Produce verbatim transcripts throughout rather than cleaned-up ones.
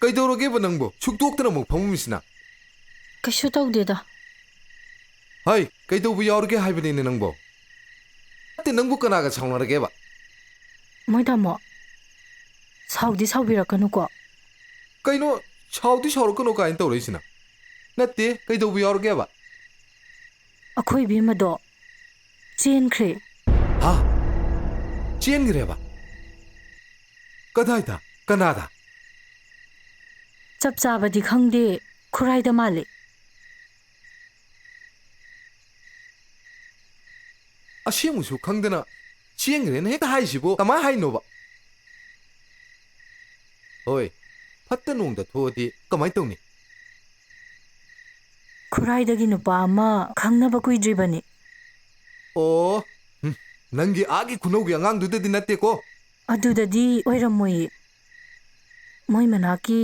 ꯀꯩꯗꯧꯔꯒꯦꯕ ꯅꯪꯕꯣ? ꯁꯨꯛꯇꯣꯛꯇꯅ ꯑꯃꯨꯛ ꯐꯝꯃꯝꯃꯤꯁꯤꯅ? ꯀꯩꯁꯨ ꯇꯧꯗꯦꯗ꯫ ꯍꯩ, ꯀꯩꯗꯧꯕ ꯌꯥꯎꯔꯒꯦ ꯍꯥꯏꯕꯅꯤꯅꯦ ꯅꯪꯕꯣ? ꯅꯠꯇꯦ, ꯅꯪꯕꯨ ꯀꯅꯥꯒ ꯁꯥꯎꯅꯔꯒꯦꯕ? ꯃꯣꯏ ꯇꯥꯃꯣ, ꯁꯥꯎꯗꯤ ꯁꯥꯎꯕꯤꯔꯛꯀꯅꯨꯀꯣ꯫ ꯀꯩꯅꯣ, ꯁꯥꯎꯗꯤ ꯁꯥꯎꯔꯛꯀꯅꯨ ꯀꯥꯏꯅ ꯇꯧꯔꯛꯏꯁꯤꯅ? ꯅꯠꯇꯦ, ꯀꯩꯗꯧꯕ ꯌꯥꯎꯔꯒꯦꯕ? ꯑꯩꯈꯣꯏ ꯏꯕꯦꯝꯃꯗꯣ ꯆꯦꯟꯈ꯭ꯔꯦ꯫ ꯍꯥ? ꯆꯦꯟꯈ꯭ꯔꯦꯕ? ꯀꯗꯥꯏꯗ? ꯀꯅꯥꯗ? ꯆꯞ ꯆꯥꯕꯗꯤ ꯈꯪꯗꯦ, ꯈꯨꯔꯥꯏꯗ ꯃꯥꯜꯂꯦ꯫ ꯑꯁꯦꯡꯕꯁꯨ ꯈꯪꯗꯅ ꯆꯦꯟꯈ꯭ꯔꯦꯅ ꯍꯦꯛꯇ ꯍꯥꯏꯁꯤꯕꯨ ꯀꯃꯥꯏ ꯍꯥꯏꯅꯣꯕ? ꯍꯣꯏ, ꯐꯠꯇ ꯅꯨꯡꯗ ꯊꯣꯛꯑꯗꯤ ꯀꯃꯥꯏ ꯇꯧꯅꯤ? ꯈꯨꯔꯥꯏꯗꯒꯤ ꯅꯨꯄꯥ ꯑꯃ ꯈꯪꯅꯕ ꯀꯨꯏꯗ꯭ꯔꯤꯕꯅꯤ꯫ ꯑꯣ, ꯍꯨꯝ, ꯅꯪꯒꯤ ꯑꯥꯒꯤ ꯈꯨꯅꯧꯒꯤ ꯑꯉꯥꯡꯗꯨꯗꯗꯤ ꯅꯠꯇꯦꯀꯣ? ꯑꯗꯨꯗꯗꯤ ꯑꯣꯏꯔꯝꯃꯣꯏꯌꯦ꯫ ꯃꯣꯏ ꯃꯅꯥꯛꯀꯤ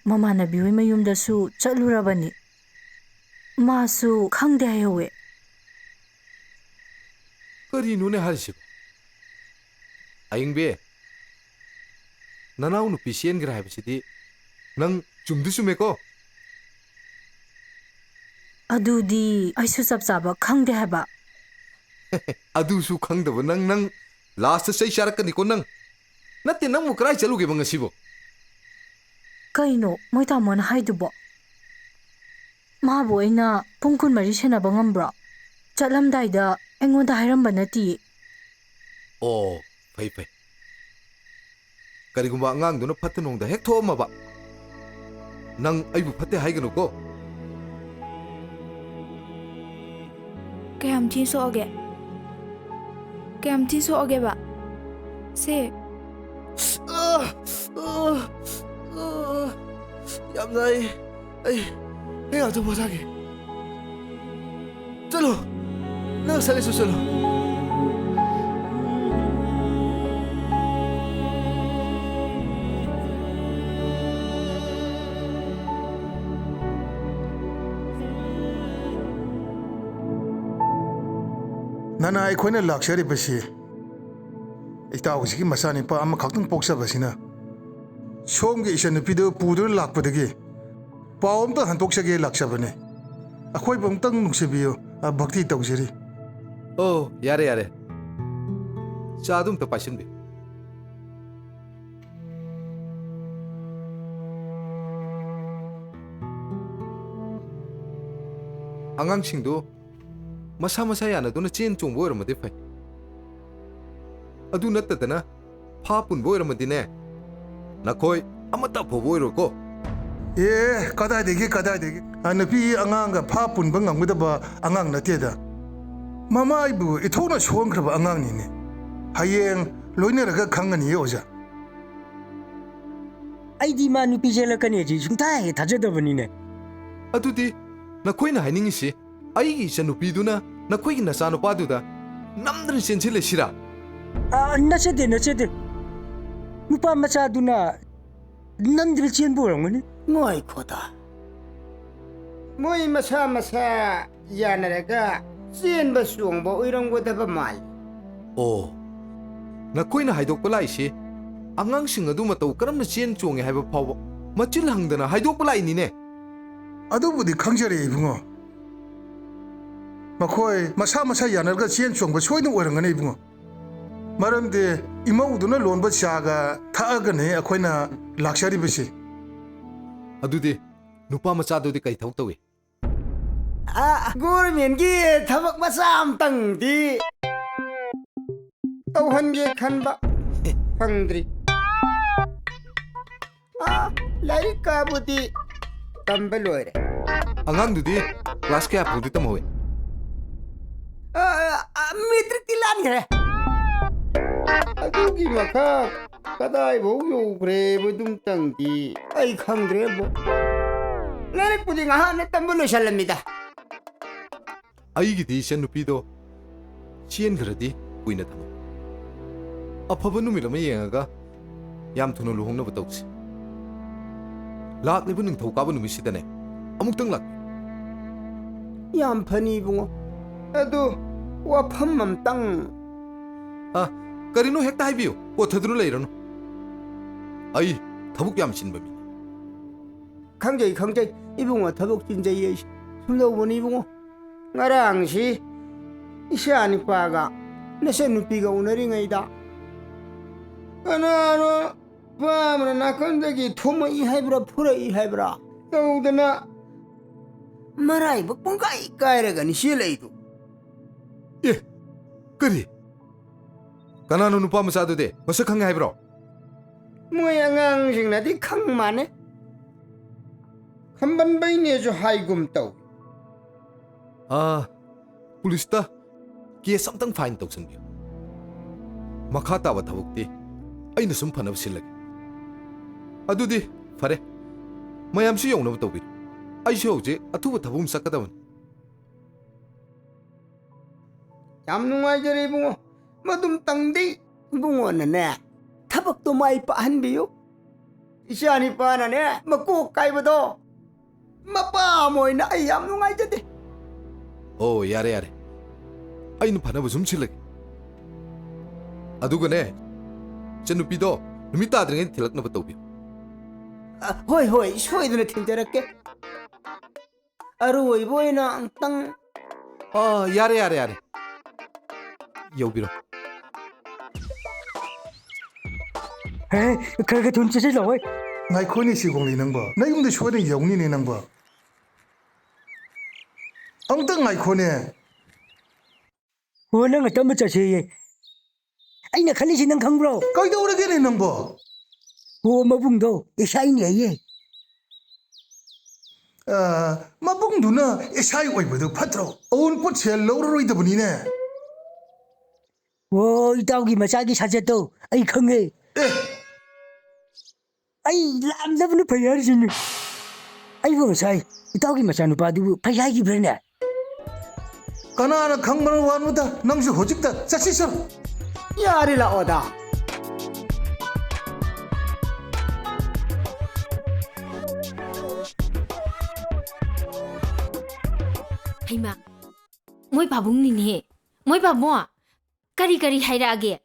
ꯃꯃꯥꯟꯅꯕꯤ ꯍꯣꯏ ꯃꯌꯨꯝꯗꯁꯨ ꯆꯠꯂꯨꯔꯕꯅꯤ꯫ ꯃꯥꯁꯨ ꯈꯪꯗꯦ ꯍꯥꯏꯍꯧꯋꯦ꯫ ꯀꯔꯤꯅꯣꯅꯦ ꯍꯥꯏꯁꯤꯕꯣ? ꯑꯌꯤꯡꯕꯤ, ꯅꯅꯥꯎ ꯅꯨꯄꯤ ꯆꯦꯟꯈ꯭ꯔꯦ ꯍꯥꯏꯕꯁꯤꯗꯤ ꯅꯪ ꯆꯨꯝꯗꯤ ꯆꯨꯝꯃꯦꯀꯣ? ꯑꯗꯨꯗꯤ ꯑꯩꯁꯨ ꯆꯞ ꯆꯥꯕ ꯈꯪꯗꯦ ꯍꯥꯏꯕ꯫ ꯑꯗꯨꯁꯨ ꯈꯪꯗꯕ ꯅꯪ, ꯅꯪ ꯂꯥꯁꯇ ꯆꯩ ꯆꯥꯔꯛꯀꯅꯤꯀꯣ ꯅꯪ꯫ ꯅꯠꯇꯦ, ꯅꯪꯕꯨ ꯀꯗꯥꯏ ꯆꯠꯂꯨꯒꯦꯕ ꯉꯁꯤꯕꯣ? ꯀꯩꯅꯣ ꯃꯣꯏ ꯇꯥꯃꯣꯅ ꯍꯥꯏꯗꯨꯕꯣ? ꯃꯥꯕꯨ ꯑꯩꯅ ꯄꯨꯡ ꯀꯨꯟꯃꯔꯤ ꯁꯦꯟꯅꯕ ꯉꯝꯕ꯭ꯔꯣ? ꯆꯠꯂꯝꯗꯥꯏꯗ ꯑꯩꯉꯣꯟꯗ ꯍꯥꯏꯔꯝꯕ ꯅꯠꯇꯤꯌꯦ꯫ ꯑꯣ, ꯐꯩ ꯐꯩ꯫ ꯀꯔꯤꯒꯨꯝꯕ ꯑꯉꯥꯡꯗꯨꯅ ꯐꯠꯇ ꯅꯨꯡꯗ ꯍꯦꯛ ꯊꯣꯛꯑꯝꯃꯕ, ꯅꯪ ꯑꯩꯕꯨ ꯐꯠꯇꯦ ꯍꯥꯏꯒꯅꯨꯀꯣ꯫ ꯀꯌꯥꯝ ꯊꯤ ꯁꯣꯛꯑꯒꯦ? ꯀꯌꯥꯝ ꯊꯤ ꯁꯣꯛꯑꯒꯦꯕ? ꯁꯦ꯫ ꯑꯥ! ꯑꯥ! ꯑꯥ! ꯌꯥꯝ ꯅꯥꯏ꯫ ꯑꯩ, ꯑꯩ ꯉꯥꯛꯇ ꯄꯣꯊꯥꯒꯦ꯫ ꯆꯠꯂꯣ꯫ ꯅꯪ ꯉꯁꯥꯏ ꯂꯩꯁꯨ ꯆꯠꯂꯣ꯫ ꯅꯅꯥ ꯑꯩꯈꯣꯏꯅ ꯂꯥꯛꯆꯔꯤꯕꯁꯤ ꯏꯇꯥꯎꯁꯤꯒꯤ ꯃꯆꯥꯅꯤꯄꯥ ꯑꯃꯈꯛꯇꯪ ꯄꯣꯛꯆꯕꯁꯤꯅ ꯁꯣꯝꯒꯤ ꯏꯆꯟꯅꯨꯄꯤꯗꯨ ꯄꯨꯗꯨꯅ ꯂꯥꯛꯄꯗꯒꯤ ꯄꯥꯎ ꯑꯝꯇ ꯍꯟꯗꯣꯛꯆꯒꯦ ꯂꯥꯛꯆꯕꯅꯦ꯫ ꯑꯩꯈꯣꯏꯕꯨ ꯑꯃꯨꯛꯇꯪ ꯅꯨꯡꯁꯤꯕꯤꯌꯨ, ꯑ, ꯚꯛꯇꯤ ꯇꯧꯖꯔꯤ꯫ ꯑꯣ, ꯌꯥꯔꯦ, ꯌꯥꯔꯦ꯫ ꯆꯥꯗꯨ ꯑꯝꯇ ꯄꯥꯏꯁꯤꯟꯕꯤꯌꯨ꯫ ꯑꯉꯥꯡꯁꯤꯡꯗꯨ ꯃꯁꯥ ꯃꯁꯥ ꯌꯥꯅꯗꯨꯅ ꯆꯦꯟ ꯆꯣꯡꯕ ꯑꯣꯏꯔꯝꯃꯗꯤ ꯐꯩ꯫ ꯑꯗꯨ ꯅꯠꯇꯗꯅ ꯐꯥ ꯄꯨꯟꯕ ꯑꯣꯏꯔꯝꯃꯗꯤꯅꯦ, ꯅꯈꯣꯏ ꯑꯃꯠꯇ ꯑꯐꯕ ꯑꯣꯏꯔꯣꯏꯀꯣ꯫ ꯑꯦ, ꯀꯗꯥꯏꯗꯒꯤ, ꯀꯗꯥꯏꯗꯒꯤ? ꯑ, ꯅꯨꯄꯤ ꯑꯉꯥꯡꯒ ꯐꯥ ꯄꯨꯟꯕ ꯉꯝꯒꯗꯕ ꯑꯉꯥꯡ ꯅꯠꯇꯦꯗ꯫ ꯃꯃꯥ ꯑꯩꯕꯨ ꯏꯊꯣꯛꯅ ꯁꯣꯟꯈ꯭ꯔꯕ ꯑꯉꯥꯡꯅꯤꯅꯦ꯫ ꯍꯌꯦꯡ ꯂꯣꯏꯅꯔꯒ ꯈꯪꯒꯅꯤꯌꯦ, ꯑꯣꯖꯥ꯫ ꯑꯩꯗꯤ ꯃꯥ ꯅꯨꯄꯤ ꯆꯦꯜꯂꯛꯀꯅꯤ ꯍꯥꯏꯁꯤ ꯁꯨꯡꯊꯥ ꯍꯦꯛ ꯊꯥꯖꯗꯕꯅꯤꯅꯦ꯫ ꯑꯗꯨꯗꯤ ꯅꯈꯣꯏꯅ ꯍꯥꯏꯅꯤꯡꯉꯤꯁꯤ ꯑꯩꯒꯤ ꯏꯆꯟꯅꯨꯄꯤꯗꯨꯅ ꯅꯈꯣꯏꯒꯤ ꯅꯆꯥꯅꯨꯄꯥꯗꯨꯗ ꯅꯝꯗꯅ ꯆꯦꯟꯁꯤꯜꯂꯦ ꯁꯤꯔꯥ? ꯑ, ꯅꯠꯆꯗꯦ, ꯅꯠꯆꯗꯦ꯫ ꯅꯨꯄꯥ ꯃꯆꯥꯗꯨꯅ ꯅꯝꯗꯅ ꯆꯦꯟꯕ ꯑꯣꯏꯔꯝꯒꯅꯤ꯫ ꯉꯥꯏꯈꯣꯗ꯫ ꯃꯣꯏ ꯃꯁꯥ ꯃꯁꯥ ꯌꯥꯅꯔꯒ ꯆꯦꯟꯕ ꯆꯣꯡꯕ ꯑꯣꯏꯔꯝꯒꯗꯕ ꯃꯥꯜꯂꯤ꯫ ꯑꯣ, ꯅꯈꯣꯏꯅ ꯍꯥꯏꯗꯣꯛꯄ ꯂꯥꯛꯏꯁꯤ ꯑꯉꯥꯡꯁꯤꯡ ꯑꯗꯨ ꯃꯇꯧ ꯀꯔꯝꯅ ꯆꯦꯟ ꯆꯣꯡꯉꯤ ꯍꯥꯏꯕ ꯐꯥꯎꯕ ꯃꯆꯤꯜ ꯍꯪꯗꯅ ꯍꯥꯏꯗꯣꯛꯄ ꯂꯥꯛꯏꯅꯤꯅꯦ꯫ ꯑꯗꯨꯕꯨꯗꯤ ꯈꯪꯖꯔꯦ, ꯏꯕꯨꯡꯉꯣ꯫ ꯃꯈꯣꯏ ꯃꯁꯥ ꯃꯁꯥ ꯌꯥꯅꯔꯒ ꯆꯦꯟ ꯆꯣꯡꯕ ꯁꯣꯏꯗꯅ ꯑꯣꯏꯔꯝꯒꯅꯤ, ꯏꯕꯨꯡꯉꯣ꯫ ꯃꯔꯝꯗꯤ ꯏꯃꯧꯗꯨꯅ ꯂꯣꯟꯕ ꯆꯥꯒ ꯊꯛꯑꯒꯅꯤ ꯑꯩꯈꯣꯏꯅ ꯂꯥꯛꯆꯔꯤꯕꯁꯤ꯫ ꯑꯗꯨꯗꯤ ꯅꯨꯄꯥ ꯃꯆꯥꯗꯨꯗꯤ ꯀꯩ ꯊꯕꯛ ꯇꯧꯏ? ꯑ, ꯒꯣꯔꯃꯦꯟꯒꯤ ꯊꯕꯛ ꯃꯆꯥ ꯑꯝꯇꯪꯗꯤ ꯇꯧꯍꯟꯒꯦ ꯈꯟꯕ ꯐꯪꯗ꯭ꯔꯤ꯫ ꯑ, ꯂꯥꯏꯔꯤꯛ ꯀꯥꯕꯨꯗꯤ ꯇꯝꯕ ꯂꯣꯏꯔꯦ꯫ ꯑꯉꯥꯡꯗꯨꯗꯤ ꯀ꯭ꯂꯥꯁ ꯀꯌꯥ ꯐꯥꯎꯗꯤ ꯇꯝꯍꯧꯏ? ꯑ, ꯑ, ꯃꯦꯇ꯭ꯔꯤꯛꯇꯤ ꯂꯥꯟꯈ꯭ꯔꯦ꯫ ꯑꯗꯨꯒꯤ ꯃꯈꯥ ꯀꯗꯥꯏꯐꯥꯎ ꯌꯧꯈ꯭ꯔꯦꯕꯗꯨꯝꯇꯪꯗꯤ ꯑꯩ ꯈꯪꯗ꯭ꯔꯦꯕꯣ꯫ ꯂꯥꯏꯔꯤꯛꯄꯨꯗꯤ ꯉꯍꯥꯟꯅ ꯇꯝꯕ ꯂꯣꯏꯁꯜꯂꯝꯃꯤꯗ꯫ ꯑꯩꯒꯤꯗꯤ ꯏꯆꯟꯅꯨꯄꯤꯗꯣ ꯆꯦꯟꯈ꯭ꯔꯗꯤ ꯀꯨꯏꯅ ꯊꯝꯃꯣ꯫ ꯑꯐꯕ ꯅꯨꯃꯤꯠ ꯑꯃ ꯌꯦꯡꯉꯒ ꯌꯥꯝ ꯊꯨꯅ ꯂꯨꯍꯣꯡꯅꯕ ꯇꯧꯁꯤ꯫ ꯂꯥꯛꯂꯤꯕ ꯅꯤꯡꯊꯧꯀꯥꯕ ꯅꯨꯃꯤꯠꯁꯤꯗꯅꯦ ꯑꯃꯨꯛꯇꯪ ꯂꯥꯛꯄꯤꯌꯨ꯫ ꯌꯥꯝ ꯐꯅꯤ, ꯏꯕꯨꯡꯉꯣ꯫ ꯑꯗꯨ ꯋꯥꯐꯝ ꯑꯝꯇꯪ꯫ ꯑ, ꯀꯔꯤꯅꯣ ꯍꯦꯛꯇ ꯍꯥꯏꯕꯤꯌꯨ, ꯀꯣꯊꯗꯨꯅ ꯂꯩꯔꯅꯨ꯫ ꯑꯩ ꯊꯕꯛ ꯌꯥꯝ ꯆꯤꯟꯕ ꯃꯤꯅꯤ꯫ ꯈꯪꯖꯩ, ꯈꯪꯖꯩ꯫ ꯏꯕꯨꯡꯉꯣ ꯊꯕꯛ ꯆꯤꯟꯖꯩ ꯑꯩꯁꯦ꯫ ꯁꯨꯝ ꯇꯧꯕꯅꯤ ꯏꯕꯨꯡꯉꯣ꯫ ꯉꯔꯥꯡꯁꯤ ꯏꯆꯥ ꯅꯨꯄꯥꯒ ꯅꯆꯟ ꯅꯨꯄꯤꯒ ꯎꯅꯔꯤꯉꯩꯗ ꯀꯅꯥꯅꯣ ꯅꯨꯄꯥ ꯑꯃꯅ ꯅꯥꯀꯟꯗꯒꯤ ꯊꯣꯝꯃꯛꯏ ꯍꯥꯏꯕ꯭ꯔꯥ, ꯐꯨꯔꯛꯏ ꯍꯥꯏꯕ꯭ꯔꯥ ꯇꯧꯗꯅ ꯃꯔꯥꯏꯕꯛ ꯄꯨꯡꯀꯥꯏ ꯀꯥꯏꯔꯒꯅꯤ ꯆꯦꯜꯂꯛꯏꯗꯨ꯫ ꯑꯦ, ꯀꯔꯤ? ꯀꯅꯥꯅꯣ ꯅꯨꯄꯥ ꯃꯆꯥꯗꯨꯗꯤ? ꯃꯁꯛ ꯈꯪꯉꯦ ꯍꯥꯏꯕ꯭ꯔꯣ? ꯃꯣꯏ ꯑꯉꯥꯡꯁꯤꯡꯅꯗꯤ ꯈꯪ ꯃꯥꯟꯅꯦ꯫ ꯈꯝꯕꯟꯕꯩꯅꯦꯁꯨ ꯍꯥꯏꯒꯨꯝ ꯇꯧ꯫ ꯑꯥ, ꯄꯨꯂꯤꯁꯇ ꯀꯦꯁ ꯑꯝꯇꯪ ꯐꯥꯏꯜ ꯇꯧꯁꯟꯕꯤꯌꯨ꯫ ꯃꯈꯥ ꯇꯥꯕ ꯊꯕꯛꯇꯤ ꯑꯩꯅ ꯁꯨꯝ ꯐꯅꯕ ꯁꯤꯜꯂꯒꯦ꯫ ꯑꯗꯨꯗꯤ ꯐꯔꯦ, ꯃꯌꯥꯝꯁꯨ ꯌꯧꯅꯕ ꯇꯧꯕꯤꯔꯣ꯫ ꯑꯩꯁꯨ ꯍꯧꯖꯤꯛ ꯑꯊꯨꯕ ꯊꯕꯛ ꯑꯃ ꯆꯠꯀꯗꯕꯅꯤ꯫ ꯌꯥꯝ ꯅꯨꯡꯉꯥꯏꯖꯔꯦ ꯏꯕꯨꯡꯉꯣ꯫ ꯃꯗꯨꯝꯇꯪꯗꯤ ꯏꯕꯨꯡꯉꯣꯅꯅꯦ ꯊꯕꯛꯇꯣ ꯃꯥꯏ ꯄꯥꯛꯍꯟꯕꯤꯌꯨ꯫ ꯏꯆꯥ ꯅꯤꯄꯥꯅꯅꯦ ꯃꯀꯣꯛ ꯀꯥꯏꯕꯗꯣ ꯃꯄꯥ ꯑꯃ ꯑꯣꯏꯅ ꯑꯩ ꯌꯥꯝ ꯅꯨꯡꯉꯥꯏꯖꯗꯦ꯫ ꯑꯣ, ꯌꯥꯔꯦ, ꯌꯥꯔꯦ꯫ ꯑꯩꯅ ꯐꯅꯕ ꯁꯨꯝ ꯁꯤꯜꯂꯒꯦ꯫ ꯑꯗꯨꯒꯅꯦ, ꯏꯆꯟꯅꯨꯄꯤꯗꯣ ꯅꯨꯃꯤꯠ ꯇꯥꯗ꯭ꯔꯤꯉꯩꯗ ꯊꯤꯜꯂꯛꯅꯕ ꯇꯧꯕꯤꯌꯨ꯫ ꯑ, ꯍꯣꯏ, ꯍꯣꯏ, ꯁꯣꯏꯗꯅ ꯊꯤꯟꯖꯔꯛꯀꯦ꯫ ꯑꯔꯣꯏꯕ ꯑꯣꯏꯅ ꯑꯃꯨꯛꯇꯪ꯫ ꯑꯥ, ꯌꯥꯔꯦ, ꯌꯥꯔꯦ, ꯌꯥꯔꯦ꯫ ꯌꯧꯕꯤꯔꯣ꯫ ꯍꯦ, ꯈꯔ ꯈꯔ ꯊꯨꯅ ꯆꯠꯁꯤꯜꯂꯛꯑꯣ꯫ ꯉꯥꯏꯈꯣꯅꯦ ꯁꯤꯒꯣꯡꯂꯤ ꯅꯪꯕꯣ, ꯅꯌꯨꯝꯗ ꯁꯣꯏꯗꯅ ꯌꯧꯅꯤꯅꯦ ꯅꯪꯕꯣ꯫ ꯑꯃꯨꯛꯇꯪ ꯉꯥꯏꯈꯣꯅꯦ꯫ ꯍꯣ, ꯅꯪ ꯑꯇꯞꯅ ꯆꯠꯁꯦꯌꯦ꯫ ꯑꯩꯅ ꯈꯜꯂꯤꯁꯤ ꯅꯪ ꯈꯪꯕ꯭ꯔꯣ? ꯀꯩꯗꯧꯔꯒꯦꯅꯦ ꯅꯪꯕꯣ? ꯍꯣ, ꯃꯕꯨꯡꯗꯣ ꯑꯦꯁ ꯑꯥꯏꯅꯦ ꯍꯥꯏꯌꯦ꯫ ꯑ, ꯃꯕꯨꯡꯗꯨꯅ ꯑꯦꯁ ꯑꯥꯏ ꯑꯣꯏꯕꯗꯨ ꯐꯠꯇ꯭ꯔꯣ? ꯑꯋꯨꯟꯄꯣꯠ ꯁꯦꯜ ꯂꯧꯔꯔꯣꯏꯗꯕꯅꯤꯅꯦ꯫ ꯑꯣ, ꯏꯇꯥꯎꯒꯤ ꯃꯆꯥꯒꯤ ꯁꯥꯖꯠꯇꯣ ꯑꯩ ꯈꯪꯉꯦ꯫ ꯑꯦ! ꯑꯩ ꯂꯥꯛꯑꯝꯗꯕꯅ ꯐꯩ ꯍꯥꯏꯔꯤꯁꯤꯅꯤ꯫ ꯑꯩꯕꯨ ꯉꯁꯥꯏ ꯏꯇꯥꯎꯒꯤ ꯃꯆꯥꯅꯨꯄꯥꯗꯨꯕꯨ ꯐꯩ ꯍꯥꯏꯈꯤꯕ꯭ꯔꯅꯦ? ꯀꯅꯥꯅ ꯈꯪꯕꯅꯣ ꯋꯥꯅꯣꯗ, ꯅꯪꯁꯨ ꯍꯧꯖꯤꯛꯇ ꯆꯠꯁꯤ ꯆꯠꯂꯨ꯫ ꯌꯥꯔꯦ, ꯂꯥꯛꯑꯣꯗ꯫ ꯍꯩꯃꯥ, ꯃꯣꯏ ꯄꯥꯕꯨꯡꯅꯤꯅꯦ꯫ ꯃꯣꯏ ꯄꯥꯕꯨꯡ, ꯀꯔꯤ ꯀꯔꯤ ꯍꯥꯏꯔꯛꯑꯒꯦ?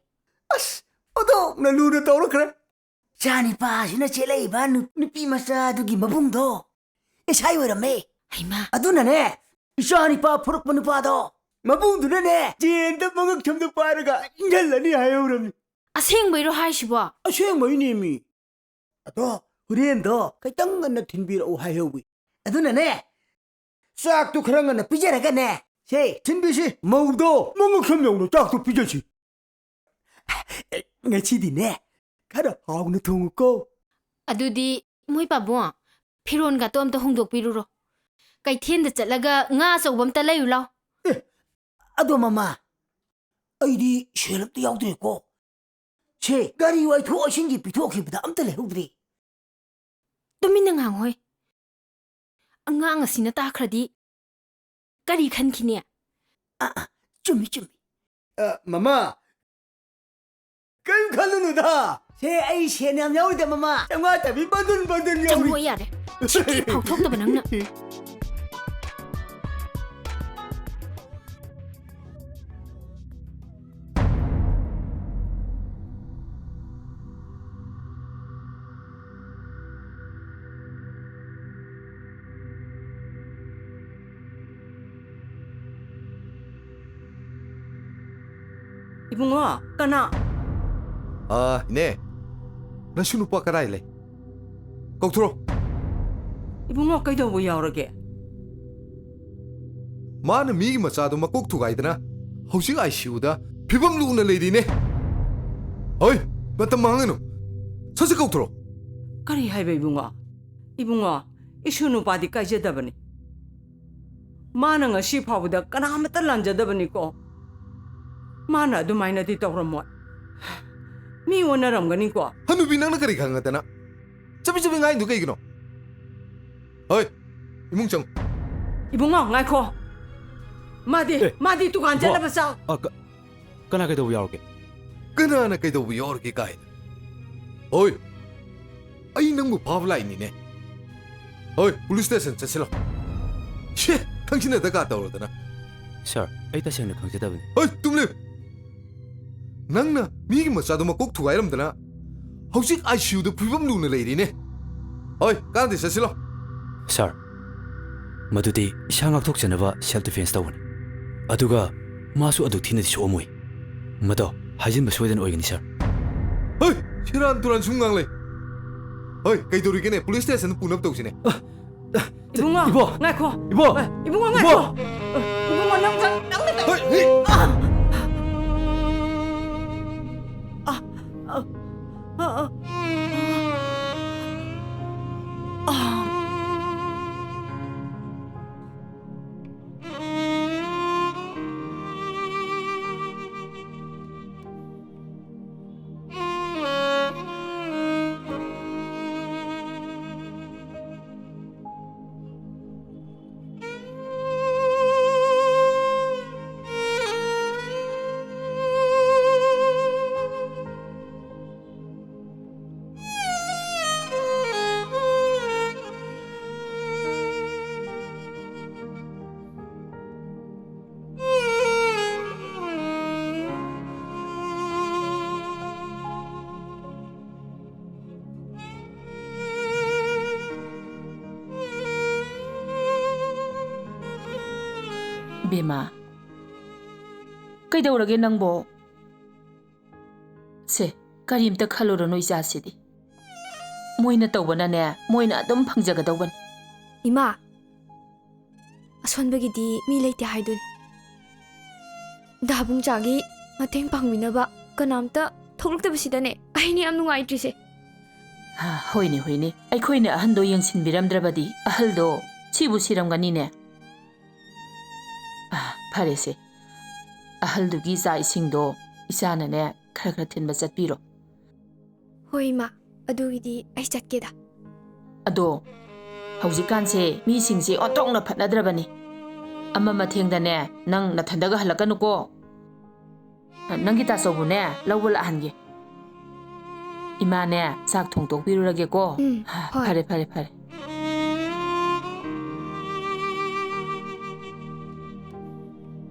ꯑꯁ, ꯑꯣꯟꯊꯣꯛꯅ ꯂꯨꯅ ꯇꯧꯔꯛꯈ꯭ꯔꯦ꯫ ꯏꯆꯥ ꯅꯤꯄꯥꯁꯤꯅ ꯆꯦꯜꯂꯛꯏꯕ ꯅꯨ-, ꯅꯨꯄꯤ ꯃꯆꯥꯗꯨꯒꯤ ꯃꯕꯨꯡꯗꯣ ꯑꯦꯁ ꯑꯥꯏ ꯑꯣꯏꯔꯝꯃꯦ꯫ ꯍꯩꯃꯥ꯫ ꯑꯗꯨꯅꯅꯦ, ꯏꯆꯥ ꯅꯤꯄꯥ ꯐꯨꯔꯛꯄ ꯅꯨꯄꯥꯗꯣ ꯃꯕꯨꯡꯗꯨꯅꯅꯦ ꯖꯦꯟꯗ ꯃꯉꯛ ꯁꯝꯗ ꯄꯥꯏꯔꯒ ꯏꯟꯖꯜꯂꯅꯤ ꯍꯥꯏꯍꯧꯔꯝꯅꯤ꯫ ꯑꯁꯦꯡꯕꯩꯔꯣ ꯍꯥꯏꯁꯤꯕꯣ? ꯑꯁꯦꯡꯕꯩꯅꯦꯃꯤ꯫ ꯑꯗꯣ ꯍꯣꯔꯦꯟꯗꯣ ꯈꯤꯇꯪ ꯉꯟꯅ ꯊꯤꯟꯕꯤꯔꯛꯎ ꯍꯥꯏꯍꯧꯋꯤ꯫ ꯑꯗꯨꯅꯅꯦ, ꯆꯥꯛꯇꯨ ꯈꯔ ꯉꯟꯅ ꯄꯤꯖꯔꯒꯅꯦ, ꯁꯦ, ꯊꯤꯟꯕꯤꯁꯤ꯫ ꯃꯧꯗꯣ ꯃꯉꯛ ꯁꯝ ꯌꯧꯅ ꯆꯥꯛꯇꯨ ꯄꯤꯖꯁꯤ꯫ ꯉꯁꯤꯗꯤꯅꯦ, ꯈꯔ ꯍꯥꯎꯅ ꯊꯣꯡꯉꯨꯀꯣ꯫ ꯑꯗꯨꯗꯤ ꯃꯣꯏ ꯄꯥꯕꯨꯡ, ꯐꯤꯔꯣꯟꯒꯥꯇꯣ ꯑꯝꯇ ꯍꯣꯡꯗꯣꯛꯄꯤꯔꯨꯔꯣ꯫ ꯀꯩꯊꯦꯜꯗ ꯆꯠꯂꯒ ꯉꯥ ꯑꯆꯧꯕ ꯑꯝꯇ ꯂꯩꯔꯨ ꯂꯥꯎ꯫ ꯑꯦ, ꯑꯗꯣ ꯃꯃꯥ, ꯑꯩꯗꯤ ꯁꯦꯜ ꯑꯝꯇ ꯌꯥꯎꯗ꯭ꯔꯦꯀꯣ꯫ ꯁꯦ, ꯒꯥꯔꯤ ꯋꯥꯏꯊꯣꯛ ꯋꯥꯏꯁꯤꯟꯒꯤ ꯄꯤꯊꯣꯛꯈꯤꯕꯗ ꯑꯝꯇ ꯂꯩꯍꯧꯗ꯭ꯔꯦ꯫ ꯇꯨꯃꯤꯟꯅ ꯉꯥꯡꯉꯣꯍꯦ꯫ ꯑꯉꯥꯡ ꯑꯁꯤꯅ ꯇꯥꯈ꯭ꯔꯗꯤ ꯀꯔꯤ ꯈꯟꯈꯤꯅꯤ? ꯑ, ꯑ, ꯆꯨꯝꯃꯤ, ꯆꯨꯝꯃꯤ꯫ ꯑ, ꯃꯃꯥ, ꯀꯔꯤꯝ ꯈꯜꯂꯨꯅꯨꯗ꯫ ꯁꯦ, ꯑꯩ ꯁꯦꯟ ꯌꯥꯝ ꯌꯥꯎꯔꯤꯗ, ꯃꯃꯥ꯫ ꯆꯥꯝꯃꯉꯥ ꯆꯥꯕꯤ ꯕꯟꯗꯨꯟ ꯕꯟꯗꯨꯟ ꯌꯥꯎꯔꯤ꯫ ꯆꯪꯉꯣ ꯌꯥꯔꯦ꯫ ꯁꯤꯠꯇꯤ ꯐꯥꯎꯊꯣꯛꯇꯕ ꯅꯪꯅ꯫ ꯏꯕꯨꯡꯉꯣ, ꯀꯅꯥ? ꯑꯥ, ꯏꯅꯦ꯫ ꯅꯁꯨ ꯅꯨꯄꯥ ꯀꯗꯥꯏ ꯂꯩ? ꯀꯧꯊꯣꯔꯛꯑꯣ꯫ ꯏꯕꯨꯡꯉꯣ, ꯀꯩꯗꯧꯕ ꯌꯥꯎꯔꯒꯦ? ꯃꯥꯅ ꯃꯤꯒꯤ ꯃꯆꯥꯗꯣ ꯃꯀꯣꯛ ꯊꯨꯒꯥꯏꯗꯅ ꯍꯧꯖꯤꯛ ꯑꯥꯏ ꯁꯤ ꯌꯨꯗ ꯐꯤꯕꯝ ꯂꯨꯅ ꯂꯩꯔꯤꯅꯦ꯫ ꯍꯣꯏ, ꯃꯇꯝ ꯃꯥꯡꯍꯟꯒꯅꯨ꯫ ꯁꯠ ꯁꯠ ꯀꯧꯊꯣꯔꯛꯑꯣ꯫ ꯀꯔꯤ ꯍꯥꯏꯕ ꯏꯕꯨꯡꯉꯣ? ꯏꯕꯨꯡꯉꯣ, ꯏꯁꯨ ꯅꯨꯄꯥꯗꯤ ꯀꯥꯏꯖꯗꯕꯅꯤ꯫ ꯃꯥꯅ ꯉꯁꯤ ꯐꯥꯎꯕꯗ ꯀꯅꯥꯃꯠꯇ ꯂꯥꯟꯖꯗꯕꯅꯤꯀꯣ꯫ ꯃꯥꯅ ꯑꯗꯨꯃꯥꯏꯅꯗꯤ ꯇꯧꯔꯝꯃꯣꯏ꯫ ꯃꯤ ꯑꯣꯟꯅꯔꯝꯒꯅꯤꯀꯣ꯫ ꯍꯅꯨꯕꯤ, ꯅꯪꯅ ꯀꯔꯤ ꯈꯪꯉꯗꯅ? ꯆꯕꯦꯠ ꯆꯕꯦꯠ ꯉꯥꯡꯉꯤꯗꯨ ꯀꯩꯒꯤꯅꯣ? ꯍꯣꯏ, ꯏꯃꯨꯡ ꯆꯪꯉꯨ꯫ ꯏꯕꯨꯡꯉꯣ, ꯉꯥꯏꯈꯣ꯫ ꯃꯥꯗꯤ, ꯑꯦ, ꯃꯥꯗꯤ ꯗꯨꯀꯥꯟ ꯏꯕꯣ, ꯆꯠꯅꯕ ꯆꯥꯎ꯫ ꯑ, ꯀ-, ꯀꯅꯥ ꯀꯩꯗꯧꯕ ꯌꯥꯎꯔꯒꯦ? ꯀꯅꯥꯅ ꯀꯩꯗꯧꯕ ꯌꯥꯎꯔꯒꯦ ꯀꯥꯏꯅ? ꯍꯣꯏ, ꯑꯩ ꯅꯪꯕꯨ ꯐꯥꯕ ꯂꯥꯛꯏꯅꯤꯅꯦ꯫ ꯍꯣꯏ, ꯄꯨꯂꯤꯁ ꯁ꯭ꯇꯦꯁꯟ ꯆꯠꯁꯤꯜꯂꯣ꯫ ꯁꯦ, ꯈꯪꯖꯤꯟꯅꯗ ꯀꯥ ꯇꯧꯔꯗꯅ꯫ ꯁꯥꯔ, ꯑꯩ ꯇꯁꯦꯡꯅ ꯈꯪꯖꯗꯕꯅꯤ꯫ ꯍꯣꯏ, ꯇꯨꯝꯂꯦ꯫ ꯅꯪꯅ ꯃꯤꯒꯤ ꯃꯆꯥꯗꯣ ꯃꯀꯣꯛ ꯊꯨꯒꯥꯏꯔꯝꯗꯅ ꯍꯧꯖꯤꯛ ꯑꯥꯏ ꯁꯤ ꯌꯨꯗ ꯐꯤꯕꯝ ꯂꯨꯅ ꯂꯩꯔꯤꯅꯦ꯫ ꯍꯣꯏ, ꯀꯥꯟꯗꯦ, ꯆꯠꯁꯤꯜꯂꯣ꯫ ꯁꯥꯔ, ꯃꯗꯨꯗꯤ ꯏꯁꯥ ꯉꯥꯛꯊꯣꯛꯆꯅꯕ ꯁꯦꯜꯐ ꯗꯤꯐꯦꯟꯁ ꯇꯧꯕꯅꯤ꯫ ꯑꯗꯨꯒ ꯃꯥꯁꯨ ꯑꯗꯨ ꯊꯤꯅꯗꯤ ꯁꯣꯛꯑꯝꯃꯣꯏ꯫ ꯃꯗꯣ ꯍꯥꯏꯖꯤꯟꯕ ꯁꯣꯏꯗꯅ ꯑꯣꯏꯒꯅꯤ, ꯁꯥꯔ꯫ ꯍꯣꯏ, ꯁꯤꯔꯥꯟ ꯇꯨꯔꯥꯟ ꯁꯨꯝ ꯉꯥꯡꯂꯦ꯫ ꯍꯣꯏ, ꯀꯩꯗꯧꯔꯤꯒꯦꯅꯦ? ꯄꯨꯂꯤꯁ ꯁ꯭ꯇꯦꯁꯟꯗ ꯄꯨꯅꯕ ꯇꯧꯁꯤꯅꯦ꯫ ꯑ, ꯏꯕꯨꯡꯉꯣ, ꯏꯕꯣ! ꯉꯥꯏꯈꯣ꯫ ꯏꯕꯣ! ꯑꯦ, ꯏꯕꯨꯡꯉꯣ, ꯏꯕꯣ! ꯉꯥꯏꯈꯣ꯫ ꯑꯦ, ꯏꯕꯨꯡꯉꯣ, ꯅꯪ, ꯅꯪ, ꯅꯪ, ꯍꯣꯏ, ꯍꯣꯏ꯫ ꯑ, ꯑ, ꯑ, ꯑ, ꯑ꯫ ꯕꯦꯝꯃ, ꯀꯩꯗꯧꯔꯒꯦ ꯅꯪꯕꯣ? ꯁꯦ, ꯀꯔꯤꯝꯇ ꯈꯜꯂꯨꯔꯅꯨ ꯏꯆꯥꯁꯤꯗꯤ꯫ ꯃꯣꯏꯅ ꯇꯧꯕꯅꯅꯦ, ꯃꯣꯏꯅ ꯑꯗꯨꯝ ꯐꯪꯖꯒꯗꯧꯕꯅꯤ꯫ ꯏꯃꯥ, ꯑꯁꯣꯟꯕꯒꯤꯗꯤ ꯃꯤ ꯂꯩꯇꯦ ꯍꯥꯏꯗꯨꯅꯤ꯫ ꯗꯥꯕꯨꯡꯆꯥꯒꯤ ꯃꯇꯦꯡ ꯄꯥꯡꯕꯤꯅꯕ ꯀꯅꯥꯝꯇ ꯊꯣꯛꯂꯛꯇꯕꯁꯤꯗꯅꯦ ꯑꯩꯅ ꯌꯥꯝ ꯅꯨꯡꯉꯥꯏꯇ꯭ꯔꯤꯁꯦ꯫ ꯍꯥ, ꯍꯣꯏꯅꯦ, ꯍꯣꯏꯅꯦ꯫ ꯑꯩꯈꯣꯏꯅ ꯑꯍꯟꯗꯣ ꯌꯦꯡꯁꯤꯟꯕꯤꯔꯝꯗ꯭ꯔꯕꯗꯤ ꯑꯍꯜꯗꯣ ꯁꯤꯕꯨ ꯁꯤꯔꯝꯒꯅꯤꯅꯦ꯫ ꯑ, ꯐꯔꯦꯁꯦ꯫ ꯑꯍꯜꯗꯨꯒꯤ ꯆꯥꯛ ꯏꯁꯤꯡꯗꯣ ꯏꯆꯥꯅꯅꯦ ꯈꯔ ꯈꯔ ꯊꯤꯟꯕ ꯆꯠꯄꯤꯔꯣ꯫ ꯍꯣꯏ, ꯏꯃꯥ꯫ ꯑꯗꯨꯒꯤꯗꯤ ꯑꯩ ꯆꯠꯀꯦꯗ꯫ ꯑꯗꯣ ꯍꯧꯖꯤꯛꯀꯥꯟꯁꯦ ꯃꯤꯁꯤꯡꯁꯦ ꯑꯣꯟꯊꯣꯛꯅ ꯐꯠꯅꯗ꯭ꯔꯕꯅꯤ꯫ ꯑꯃ ꯃꯊꯦꯡꯗꯅꯦ ꯅꯪ ꯅꯊꯟꯗꯒ ꯍꯜꯂꯛꯀꯅꯨꯀꯣ꯫ ꯅꯪꯒꯤ ꯇꯥꯆꯧꯕꯨꯅꯦ ꯂꯧꯕ ꯂꯥꯛꯍꯟꯒꯦ꯫ ꯏꯃꯥꯅꯦ ꯆꯥꯛ ꯊꯣꯡꯗꯣꯛꯄꯤꯔꯨꯔꯒꯦꯀꯣ꯫ ꯎꯝ, ꯍꯣꯏ꯫ ꯐꯔꯦ, ꯐꯔꯦ, ꯐꯔꯦ꯫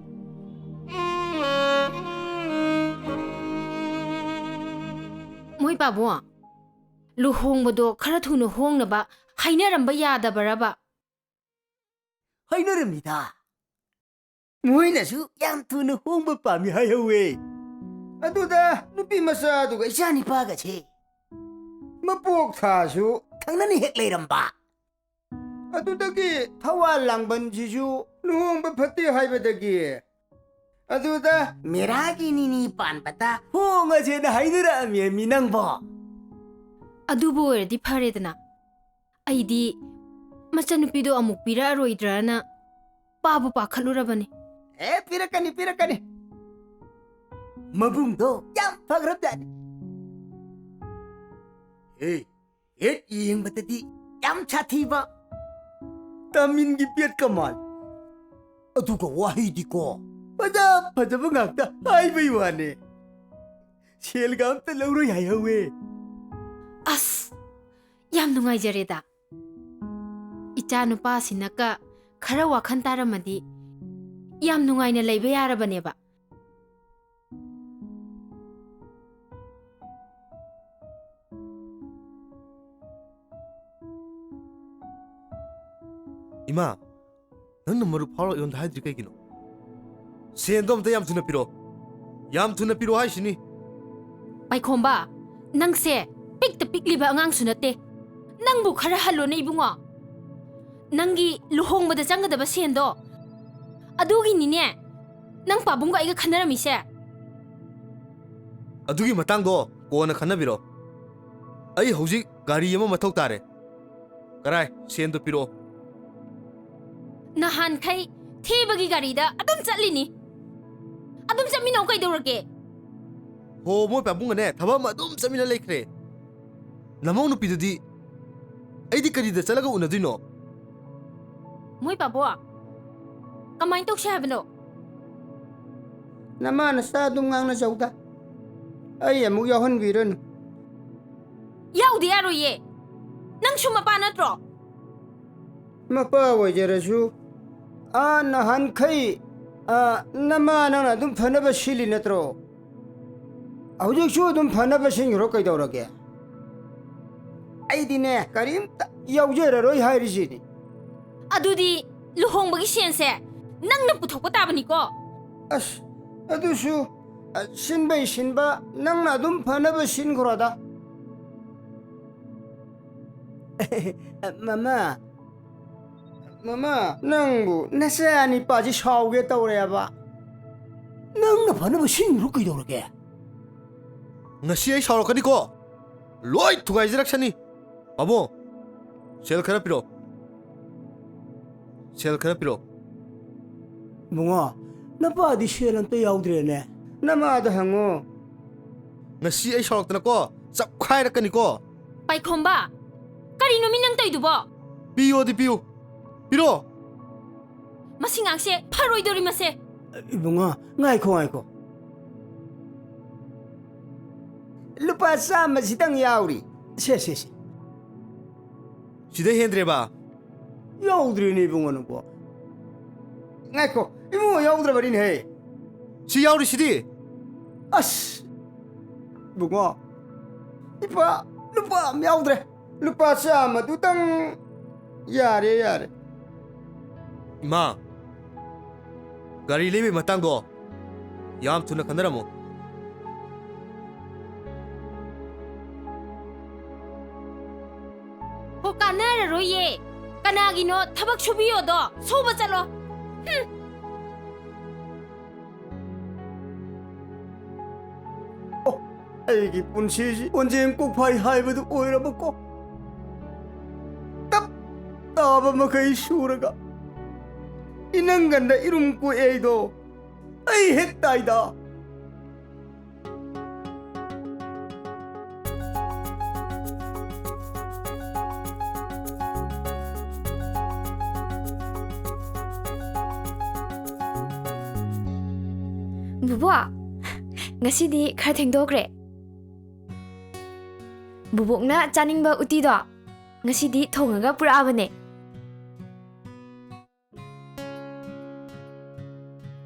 ꯃꯣꯏ ꯄꯥꯕꯨꯡ, ꯂꯨꯍꯣꯡꯕꯗꯣ ꯈꯔ ꯊꯨꯅ ꯍꯣꯡꯅꯕ ꯍꯥꯏꯅꯔꯝꯕ ꯌꯥꯗꯕꯔꯕ? ꯍꯥꯏꯅꯔꯝꯃꯤꯗ꯫ ꯃꯣꯏꯅꯁꯨ ꯌꯥꯝ ꯊꯨꯅ ꯍꯣꯡꯕ ꯄꯥꯝꯃꯤ ꯍꯥꯏꯍꯧꯋꯦ꯫ ꯑꯗꯨꯗ ꯅꯨꯄꯤ ꯃꯆꯥꯗꯨꯒ ꯏꯆꯥ ꯅꯤꯄꯥꯒꯁꯦ ꯃꯄꯣꯛ ꯊꯥꯁꯨ ꯊꯪꯅꯅ ꯍꯦꯛ ꯂꯩꯔꯝꯕ꯫ ꯑꯗꯨꯗꯒꯤ ꯊꯋꯥꯟ ꯂꯥꯡꯕꯟꯁꯤꯁꯨ ꯂꯨꯍꯣꯡꯕ ꯐꯠꯇꯦ ꯍꯥꯏꯕꯗꯒꯤ, ꯑꯗꯨꯗ ꯃꯦꯔꯥꯒꯤ ꯅꯤꯅꯤ ꯄꯥꯟꯕꯗ ꯍꯣꯡꯉꯁꯦꯅ ꯍꯥꯏꯅꯔꯛꯑꯝꯃꯤ ꯅꯪꯕꯣ꯫ ꯑꯗꯨꯕꯨ ꯑꯣꯏꯔꯗꯤ ꯐꯔꯦꯗꯅ꯫ ꯑꯩꯗꯤ ꯃꯆꯟꯅꯨꯄꯤꯗꯣ ꯑꯃꯨꯛ ꯄꯤꯔꯛꯑꯔꯣꯏꯗ꯭ꯔꯅ ꯄꯥꯕꯨ ꯄꯥꯈꯠꯂꯨꯔꯕꯅꯤ꯫ ꯑꯦ, ꯄꯤꯔꯛꯀꯅꯤ, ꯄꯤꯔꯛꯀꯅꯤ꯫ ꯃꯕꯨꯡꯗꯣ ꯌꯥꯝ ꯐꯈ꯭ꯔꯕꯖꯥꯠꯅꯤ꯫ ꯑꯦ, ꯍꯦꯛ ꯌꯦꯡꯕꯗꯗꯤ ꯌꯥꯝ ꯁꯥꯊꯤꯕ ꯇꯥꯃꯤꯟꯒꯤ ꯄꯦꯠꯀ ꯃꯥꯜꯂꯤ꯫ ꯑꯗꯨꯒ ꯋꯥꯍꯩꯗꯤꯀꯣ, ꯐꯖ ꯐꯖꯕ ꯉꯥꯛꯇ ꯍꯥꯏꯕꯩ ꯋꯥꯅꯦ꯫ ꯁꯦꯜꯒ ꯑꯝꯇ ꯂꯧꯔꯣꯏ ꯍꯥꯏꯍꯧꯋꯦ꯫ ꯑꯁ, ꯌꯥꯝ ꯅꯨꯡꯉꯥꯏꯖꯔꯦꯗ꯫ ꯏꯆꯥ ꯅꯨꯄꯥꯁꯤꯅꯀ ꯈꯔ ꯋꯥꯈꯜ ꯇꯥꯔꯝꯃꯗꯤ ꯌꯥꯝ ꯅꯨꯡꯉꯥꯏꯅ ꯂꯩꯕ ꯌꯥꯔꯕꯅꯦꯕ꯫ ꯏꯃꯥ, ꯅꯪꯅ ꯃꯔꯨꯞ ꯐꯥꯎꯔ ꯑꯩꯉꯣꯟꯗ ꯍꯥꯏꯗ꯭ꯔꯤ ꯀꯩꯒꯤꯅꯣ? ꯁꯦꯟꯗꯣ ꯑꯝꯇ ꯌꯥꯝ ꯊꯨꯅ ꯄꯤꯔꯛꯑꯣ꯫ ꯌꯥꯝ ꯊꯨꯅ ꯄꯤꯔꯛꯑꯣ ꯍꯥꯏꯁꯤꯅꯤ꯫ ꯄꯥꯏꯈꯣꯝꯕ, ꯅꯪꯁꯦ ꯄꯤꯛꯇ ꯄꯤꯛꯂꯤꯕ ꯑꯉꯥꯡꯁꯨ ꯅꯠꯇꯦ꯫ ꯅꯪꯕꯨ ꯈꯔ ꯍꯜꯂꯣꯅꯦ ꯏꯕꯨꯡꯉꯣ꯫ ꯅꯪꯒꯤ ꯂꯨꯍꯣꯡꯕꯗ ꯆꯪꯒꯗꯕ ꯁꯦꯟꯗꯣ, ꯑꯗꯨꯒꯤꯅꯤꯅꯦ ꯅꯪ ꯄꯥꯕꯨꯡꯒ ꯑꯩꯒ ꯈꯟꯅꯔꯝꯃꯤꯁꯦ꯫ ꯑꯗꯨꯒꯤ ꯃꯇꯥꯡꯗꯣ ꯀꯣꯟꯅ ꯈꯟꯅꯕꯤꯔꯣ꯫ ꯑꯩ ꯍꯧꯖꯤꯛ ꯒꯥꯔꯤ ꯑꯃ ꯃꯊꯧ ꯇꯥꯔꯦ꯫ ꯀꯔꯥꯏ, ꯁꯦꯟꯗꯣ ꯄꯤꯔꯛꯑꯣ꯫ ꯅꯍꯥꯟꯈꯩ ꯊꯦꯕꯒꯤ ꯒꯥꯔꯤꯗ ꯑꯗꯨꯝ ꯆꯠꯂꯤꯅꯤ꯫ ꯑꯗꯨꯝ ꯆꯠꯃꯤꯟꯅꯧ ꯀꯩꯗꯧꯔꯒꯦ? ꯍꯣ, ꯃꯣꯏ ꯄꯥꯕꯨꯡꯒꯅꯦ ꯊꯕꯛ ꯑꯃ ꯑꯗꯨꯝ ꯆꯠꯃꯤꯟꯅ ꯂꯩꯈ꯭ꯔꯦ꯫ ꯅꯃꯧ ꯅꯨꯄꯤꯗꯨꯗꯤ ꯑꯩꯗꯤ ꯀꯔꯤꯗ ꯆꯠꯂꯒ ꯎꯅꯗꯣꯏꯅꯣ? ꯃꯣꯏ ꯄꯥꯕꯣ, ꯀꯃꯥꯏꯅ ꯇꯧꯁꯦ ꯍꯥꯏꯕꯅꯣ? ꯅꯃꯥ ꯅꯆꯥ ꯑꯗꯨꯝ ꯉꯥꯡꯅꯖꯧꯗ꯫ ꯑꯩ ꯑꯃꯨꯛ ꯌꯥꯎꯍꯟꯕꯤꯔꯅꯨ꯫ ꯌꯥꯎꯗ ꯌꯥꯔꯣꯏꯌꯦ꯫ ꯅꯪꯁꯨ ꯃꯄꯥ ꯅꯠꯇ꯭ꯔꯣ? ꯃꯄꯥ ꯑꯣꯏꯖꯔꯁꯨ, ꯑꯥ, ꯅꯍꯥꯟꯈꯩ, ꯑꯥ, ꯅꯃꯥ ꯅꯪꯅ ꯑꯗꯨꯝ ꯐꯅꯕ ꯁꯤꯜꯂꯤ ꯅꯠꯇ꯭ꯔꯣ? ꯍꯧꯖꯤꯛꯁꯨ ꯑꯗꯨꯝ ꯐꯅꯕ ꯁꯤꯟꯈ꯭ꯔꯣ, ꯀꯩꯗꯧꯔꯒꯦ? ꯑꯩꯗꯤꯅꯦ, ꯀꯔꯤꯝꯇ ꯌꯥꯎꯖꯔꯔꯣꯏ ꯍꯥꯏꯔꯤꯁꯤꯅꯤ꯫ ꯑꯗꯨꯗꯤ ꯂꯨꯍꯣꯡꯕꯒꯤ ꯁꯦꯟꯁꯦ ꯅꯪꯅ ꯄꯨꯊꯣꯛꯄ ꯇꯥꯕꯅꯤꯀꯣ꯫ ꯑꯁ, ꯑꯗꯨꯁꯨ, ꯑ, ꯁꯤꯟꯕꯩ ꯁꯤꯟꯕ, ꯅꯪꯅ ꯑꯗꯨꯝ ꯐꯅꯕ ꯁꯤꯟꯈ꯭ꯔꯣꯗ꯫ ꯃꯃꯥ, ꯃꯃꯥ, ꯅꯪꯕꯨ ꯅꯆꯥ ꯅꯤꯄꯥꯁꯤ ꯁꯥꯎꯒꯦ ꯇꯧꯔꯦꯕ꯫ ꯅꯪꯅ ꯐꯅꯕ ꯁꯤꯟꯈ꯭ꯔꯣ ꯀꯩꯗꯧꯔꯒꯦ? ꯉꯁꯤ ꯑꯩ ꯁꯥꯎꯔꯛꯀꯅꯤꯀꯣ꯫ ꯂꯣꯏ ꯊꯨꯒꯥꯏꯖꯔꯛꯁꯅꯤ꯫ ꯄꯥꯕꯨꯡ, ꯁꯦꯜ ꯈꯔ ꯄꯤꯔꯛꯑꯣ꯫ ꯁꯦꯜ ꯈꯔ ꯄꯤꯔꯛꯑꯣ꯫ ꯏꯕꯨꯡꯉꯣ, ꯅꯄꯥꯗꯤ ꯁꯦꯜ ꯑꯝꯇ ꯌꯥꯎꯗ꯭ꯔꯦꯅꯦ꯫ ꯅꯃꯥꯗ ꯍꯪꯉꯣ꯫ ꯉꯁꯤ ꯑꯩ ꯁꯥꯎꯔꯛꯇꯅꯀꯣ, ꯆꯞꯈꯥꯏꯔꯛꯀꯅꯤꯀꯣ꯫ ꯄꯥꯏꯈꯣꯝꯕ, ꯀꯔꯤꯅꯣ ꯃꯤ ꯅꯪ ꯇꯧꯏꯗꯨꯕꯣ? ꯄꯤꯌꯣꯗꯤ ꯄꯤꯌꯨ꯫ ꯄꯤꯔꯛꯑꯣ꯫ ꯃꯁꯤ ꯉꯥꯡꯁꯦ ꯐꯔꯣꯏꯗꯧꯔꯤ ꯃꯁꯦ꯫ ꯏꯕꯨꯡꯉꯣ, ꯉꯥꯏꯈꯣ, ꯉꯥꯏꯈꯣ꯫ ꯂꯨꯄꯥ ꯆꯥꯝꯃꯁꯤꯗꯪ ꯌꯥꯎꯔꯤ꯫ ꯁꯦ, ꯁꯦ, ꯁꯦ꯫ ꯁꯤꯗ ꯍꯦꯟꯗ꯭ꯔꯦꯕ? ꯌꯥꯎꯗ꯭ꯔꯤꯅꯦ ꯏꯕꯨꯡꯉꯣ ꯅꯪꯕꯣ꯫ ꯉꯥꯏꯈꯣ, ꯏꯕꯨꯡꯉꯣ ꯌꯥꯎꯗ꯭ꯔꯕꯅꯤꯅꯦꯍꯦ꯫ ꯁꯤ ꯌꯥꯎꯔꯤꯁꯤꯗꯤ꯫ ꯑꯁ! ꯏꯕꯨꯡꯉꯣ, ꯏꯄꯥ, ꯂꯨꯄꯥ ꯑꯃ ꯌꯥꯎꯗ꯭ꯔꯦ꯫ ꯂꯨꯄꯥ ꯆꯥꯝꯃꯗꯨꯇꯪ ꯌꯥꯔꯦ, ꯌꯥꯔꯦ꯫ ꯏꯃꯥ, ꯒꯥꯔꯤ ꯂꯩꯕꯒꯤ ꯃꯇꯥꯡꯗꯣ ꯌꯥꯝ ꯊꯨꯅ ꯈꯟꯅꯔꯝꯃꯣ꯫ ꯍꯣ, ꯀꯥꯟꯅꯔꯔꯣꯏꯌꯦ꯫ ꯀꯅꯥꯒꯤꯅꯣ ꯊꯕꯛ ꯁꯨꯕꯤꯌꯣꯗꯣ? ꯁꯨꯕ ꯆꯠꯂꯣ꯫ ꯍꯨꯝ꯫ ꯑꯣ, ꯑꯩꯒꯤ ꯄꯨꯟꯁꯤꯁꯤ ꯀꯣꯟꯖꯦꯡ ꯀꯣꯛꯐꯥꯏ ꯍꯥꯏꯕꯗꯨ ꯑꯣꯏꯔꯕꯀꯣ꯫ ꯇꯞ ꯇꯥꯕ ꯃꯈꯩ ꯁꯨꯔꯒ ꯏꯅꯪꯒꯟꯗ ꯏꯔꯨꯝ ꯀꯣꯛꯑꯦ ꯑꯩꯗꯣ꯫ ꯑꯩ ꯍꯦꯛ ꯇꯥꯏꯗ꯫ ꯕꯨꯕꯣꯛ, ꯉꯁꯤꯗꯤ ꯈꯔ ꯊꯦꯡꯗꯣꯛꯈ꯭ꯔꯦ꯫ ꯕꯨꯕꯣꯛꯅ ꯆꯥꯅꯤꯡꯕ ꯎꯇꯤꯗꯣ ꯉꯁꯤꯗꯤ ꯊꯣꯡꯉꯒ ꯄꯨꯔꯛꯑꯕꯅꯦ꯫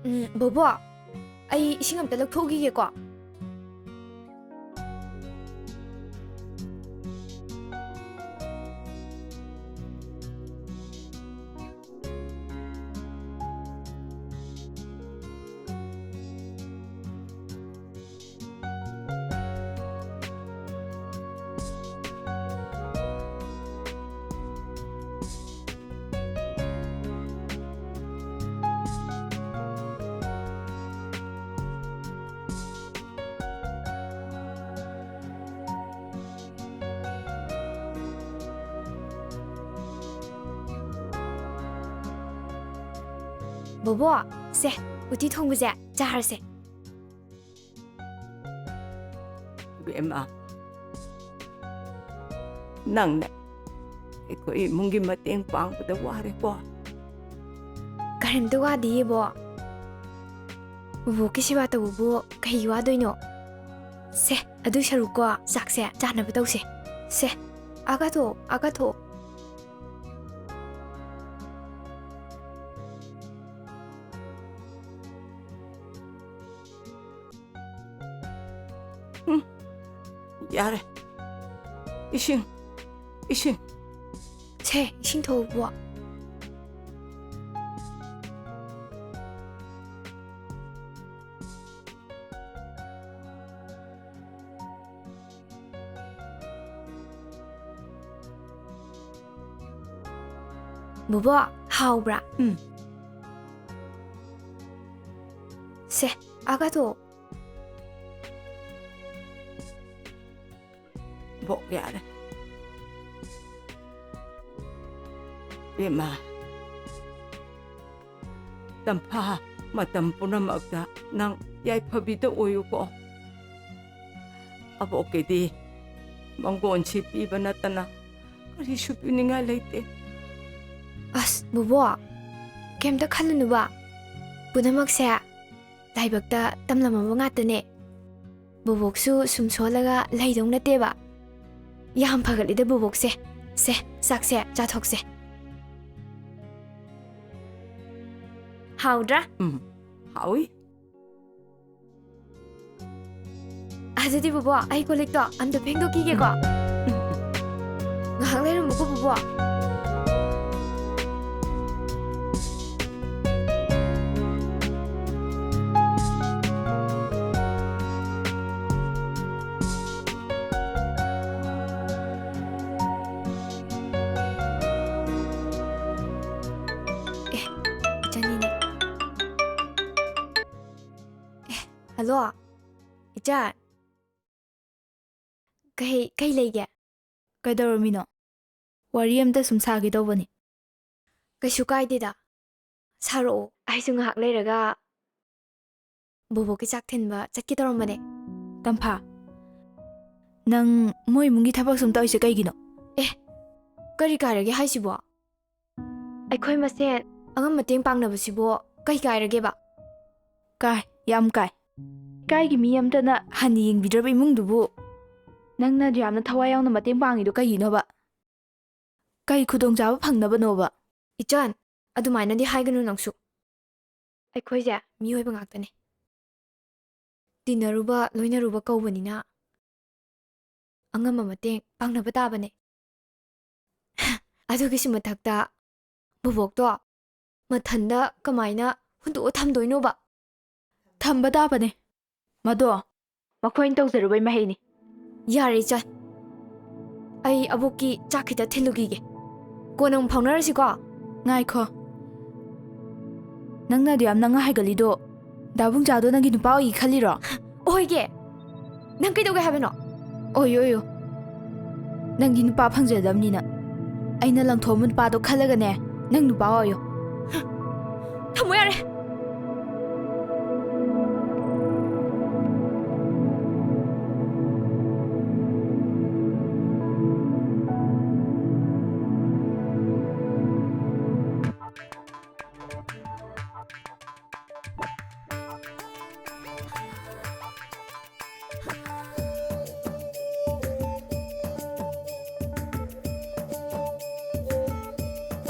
ꯎꯝ, ꯕꯣꯕꯣ, ꯑꯩ ꯏꯁꯤꯡ ꯑꯝꯇ ꯂꯧꯊꯣꯛꯎꯈꯤꯒꯦꯀꯣ꯫ ꯕꯣꯕꯣ, ꯁꯦ, ꯎꯇꯤ ꯊꯣꯡꯕꯁꯦ ꯆꯥꯔꯁꯦ꯫ ꯏꯕꯦꯝꯃ, ꯅꯪꯅ ꯑꯩꯈꯣꯏ ꯏꯃꯨꯡꯒꯤ ꯃꯇꯦꯡ ꯄꯥꯡꯕꯗ ꯋꯥꯔꯦꯀꯣ꯫ ꯀꯔꯤꯝꯇ ꯋꯥꯗꯤꯌꯦ, ꯕꯣ꯫ ꯕꯣꯕꯣꯛꯀꯤ ꯁꯦꯕꯥ ꯇꯧꯕꯕꯨ ꯀꯩ ꯋꯥꯗꯣꯏꯅꯣ? ꯁꯦ, ꯑꯗꯨꯏ ꯁꯔꯨꯛꯀꯣ, ꯆꯥꯛꯁꯦ ꯆꯥꯅꯕ ꯇꯧꯁꯦ꯫ ꯁꯦ, ꯑꯥ ꯀꯥꯊꯣꯛꯑꯣ, ꯑꯥ ꯀꯥꯊꯣꯛꯑꯣ꯫ ꯎꯝ, ꯌꯥꯔꯦ꯫ ꯏꯁꯤꯡ, ꯏꯁꯤꯡ꯫ ꯁꯦ, ꯏꯁꯤꯡ ꯊꯛꯑꯣ, ꯕꯣ꯫ ꯕꯣꯕꯣ, ꯍꯥꯎꯕ꯭ꯔꯥ? ꯎꯝ꯫ ꯁꯦ, ꯑꯥ ꯀꯥꯊꯣꯛꯑꯣ꯫ ꯕꯣꯛ ꯌꯥꯔꯦ꯫ ꯏꯕꯦꯝꯃ, ꯇꯝꯐꯥ, ꯃꯇꯝ ꯄꯨꯝꯅꯃꯛꯇ ꯅꯪ ꯌꯥꯏꯐꯕꯤꯗ ꯑꯣꯏꯌꯨꯀꯣ꯫ ꯑꯕꯣꯛꯀꯤꯗꯤ ꯃꯪꯒꯣꯟꯁꯤ ꯄꯤꯕ ꯅꯠꯇꯅ ꯀꯔꯤꯁꯨ ꯄꯤꯅꯤꯡꯉꯥꯏ ꯂꯩꯇꯦ꯫ ꯑꯁ, ꯕꯣꯕꯣ, ꯀꯩꯝꯇ ꯈꯜꯂꯨꯅꯨꯕ꯫ ꯄꯨꯝꯅꯃꯛꯁꯦ ꯂꯥꯏꯕꯛꯇ ꯇꯝꯂꯝꯃꯕ ꯉꯥꯛꯇꯅꯦ꯫ ꯕꯣꯕꯣꯛꯁꯨ ꯁꯨꯝ ꯁꯣꯜꯂꯒ ꯂꯩꯗꯧ ꯅꯠꯇꯦꯕ꯫ ꯌꯥꯝ ꯐꯒꯠꯂꯤꯗ ꯕꯣꯕꯣꯛꯁꯦ꯫ ꯁꯦ, ꯆꯥꯛꯁꯦ ꯆꯥꯊꯣꯛꯁꯦ꯫ ꯍꯥꯎꯗ꯭ꯔꯥ? ꯎꯝ, ꯍꯥꯎꯏ꯫ ꯑꯗꯨꯗꯤ ꯕꯣꯕꯣ, ꯑꯩ ꯀꯣꯜ ꯂꯤꯛꯇꯣ ꯑꯝꯇ ꯐꯦꯡꯗꯣꯛꯈꯤꯒꯦꯀꯣ꯫ ꯎꯝ꯫ ꯉꯥꯏꯍꯥꯛ ꯂꯩꯔꯝꯃꯨꯀꯣ ꯕꯣꯕꯣ꯫ ꯑꯦ, ꯏꯆꯟꯅꯤꯅꯦ꯫ ꯑꯦ, ꯍꯜꯂꯣ, ꯏꯆꯟ꯫ ꯀꯩ, ꯀꯩ ꯂꯩꯒꯦ? ꯀꯩꯗꯧꯔꯝꯃꯤꯅꯣ? ꯋꯥꯔꯤ ꯑꯝꯇ ꯁꯨꯝ ꯁꯥꯒꯦ ꯇꯧꯕꯅꯤ꯫ ꯀꯩꯁꯨ ꯀꯥꯏꯗꯦꯗ꯫ ꯁꯥꯔꯛꯑꯣ, ꯑꯩꯁꯨ ꯉꯥꯏꯍꯥꯛ ꯂꯩꯔꯒ ꯕꯣꯕꯣꯛꯀꯤ ꯆꯥꯛ ꯊꯤꯟꯕ ꯆꯠꯀꯦ ꯇꯧꯔꯝꯕꯅꯦ꯫ ꯇꯝꯐꯥ, ꯅꯪ ꯃꯣꯏ ꯏꯃꯨꯡꯒꯤ ꯊꯕꯛ ꯁꯨꯝ ꯇꯧꯔꯤꯁꯦ ꯀꯩꯒꯤꯅꯣ? ꯑꯦ, ꯀꯔꯤ ꯀꯥꯏꯔꯒꯦ ꯍꯥꯏꯁꯤꯕꯣ? ꯑꯩꯈꯣꯏ ꯃꯁꯦꯟ ꯑꯉꯝ ꯃꯇꯦꯡ ꯄꯥꯡꯅꯕꯁꯤꯕꯣ ꯀꯩ ꯀꯥꯏꯔꯒꯦꯕ? ꯀꯥꯏ, ꯌꯥꯝ ꯀꯥꯏ꯫ ꯂꯩꯀꯥꯏꯒꯤ ꯃꯤ ꯑꯝꯇꯅ ꯍꯟꯅ ꯌꯦꯡꯕꯤꯗ꯭ꯔꯕ ꯏꯃꯨꯡꯗꯨꯕꯨ ꯅꯪꯅ ꯌꯥꯝꯅ ꯊꯋꯥꯏ ꯌꯥꯎꯅ ꯃꯇꯦꯡ ꯄꯥꯡꯉꯤꯗꯣ ꯀꯩꯒꯤꯅꯣꯕ? ꯀꯩ ꯈꯨꯗꯣꯡꯆꯥꯕ ꯐꯪꯅꯕꯅꯣꯕ? ꯏꯆꯟ, ꯑꯗꯨꯃꯥꯏꯅꯗꯤ ꯍꯥꯏꯒꯅꯨ ꯅꯪꯁꯨ꯫ ꯑꯩꯈꯣꯏꯁꯦ ꯃꯤꯑꯣꯏꯕ ꯉꯥꯛꯇꯅꯦ꯫ ꯇꯤꯟꯅꯔꯨꯕ, ꯂꯣꯏꯅꯔꯨꯕ ꯀꯧꯕꯅꯤꯅ ꯑꯉꯝꯕ ꯃꯇꯦꯡ ꯄꯥꯡꯅꯕ ꯇꯥꯕꯅꯦ꯫ ꯑꯗꯨꯒꯤꯁꯨ ꯃꯊꯛꯇ ꯕꯣꯕꯣꯛꯇꯣ ꯃꯊꯟꯗ ꯀꯃꯥꯏꯅ ꯍꯨꯟꯗꯣꯛꯑ ꯊꯝꯗꯣꯏꯅꯣꯕ? ꯊꯝꯕ ꯇꯥꯕꯅꯦ꯫ ꯃꯗꯣ ꯃꯈꯣꯏꯅ ꯇꯧꯖꯔꯨꯕꯩ ꯃꯍꯩꯅꯤ꯫ ꯌꯥꯔꯦ ꯏꯆꯟ, ꯑꯩ ꯑꯕꯣꯛꯀꯤ ꯆꯥꯛ ꯈꯤꯇ ꯊꯤꯜꯂꯨꯈꯤꯒꯦ꯫ ꯀꯣꯟꯅ ꯑꯃꯨꯛ ꯐꯥꯎꯅꯔꯁꯤꯀꯣ꯫ ꯉꯥꯏꯈꯣ, ꯅꯪꯅ ꯑꯗꯨ ꯌꯥꯝ ꯅꯪ ꯍꯥꯏꯒꯠꯂꯤꯗꯣ ꯗꯥꯕꯨꯡꯆꯥꯗꯣ ꯅꯪꯒꯤ ꯅꯨꯄꯥ ꯑꯣꯏꯒꯦ ꯈꯜꯂꯤꯔꯣ? ꯑꯣꯏꯒꯦ꯫ ꯅꯪ ꯀꯩꯗꯧꯒꯦ ꯍꯥꯏꯕꯅꯣ? ꯑꯣꯏꯌꯨ, ꯑꯣꯏꯌꯨ꯫ ꯅꯪꯒꯤ ꯅꯨꯄꯥ ꯐꯪꯖꯗꯕꯅꯤꯅ ꯑꯩꯅ ꯂꯪꯊꯣꯛꯑꯝꯕ ꯅꯨꯄꯥꯗꯣ ꯈꯜꯂꯒꯅꯦ, ꯅꯪ ꯅꯨꯄꯥ ꯑꯣꯏꯌꯨ꯫ ꯊꯝꯃꯣ ꯌꯥꯔꯦ꯫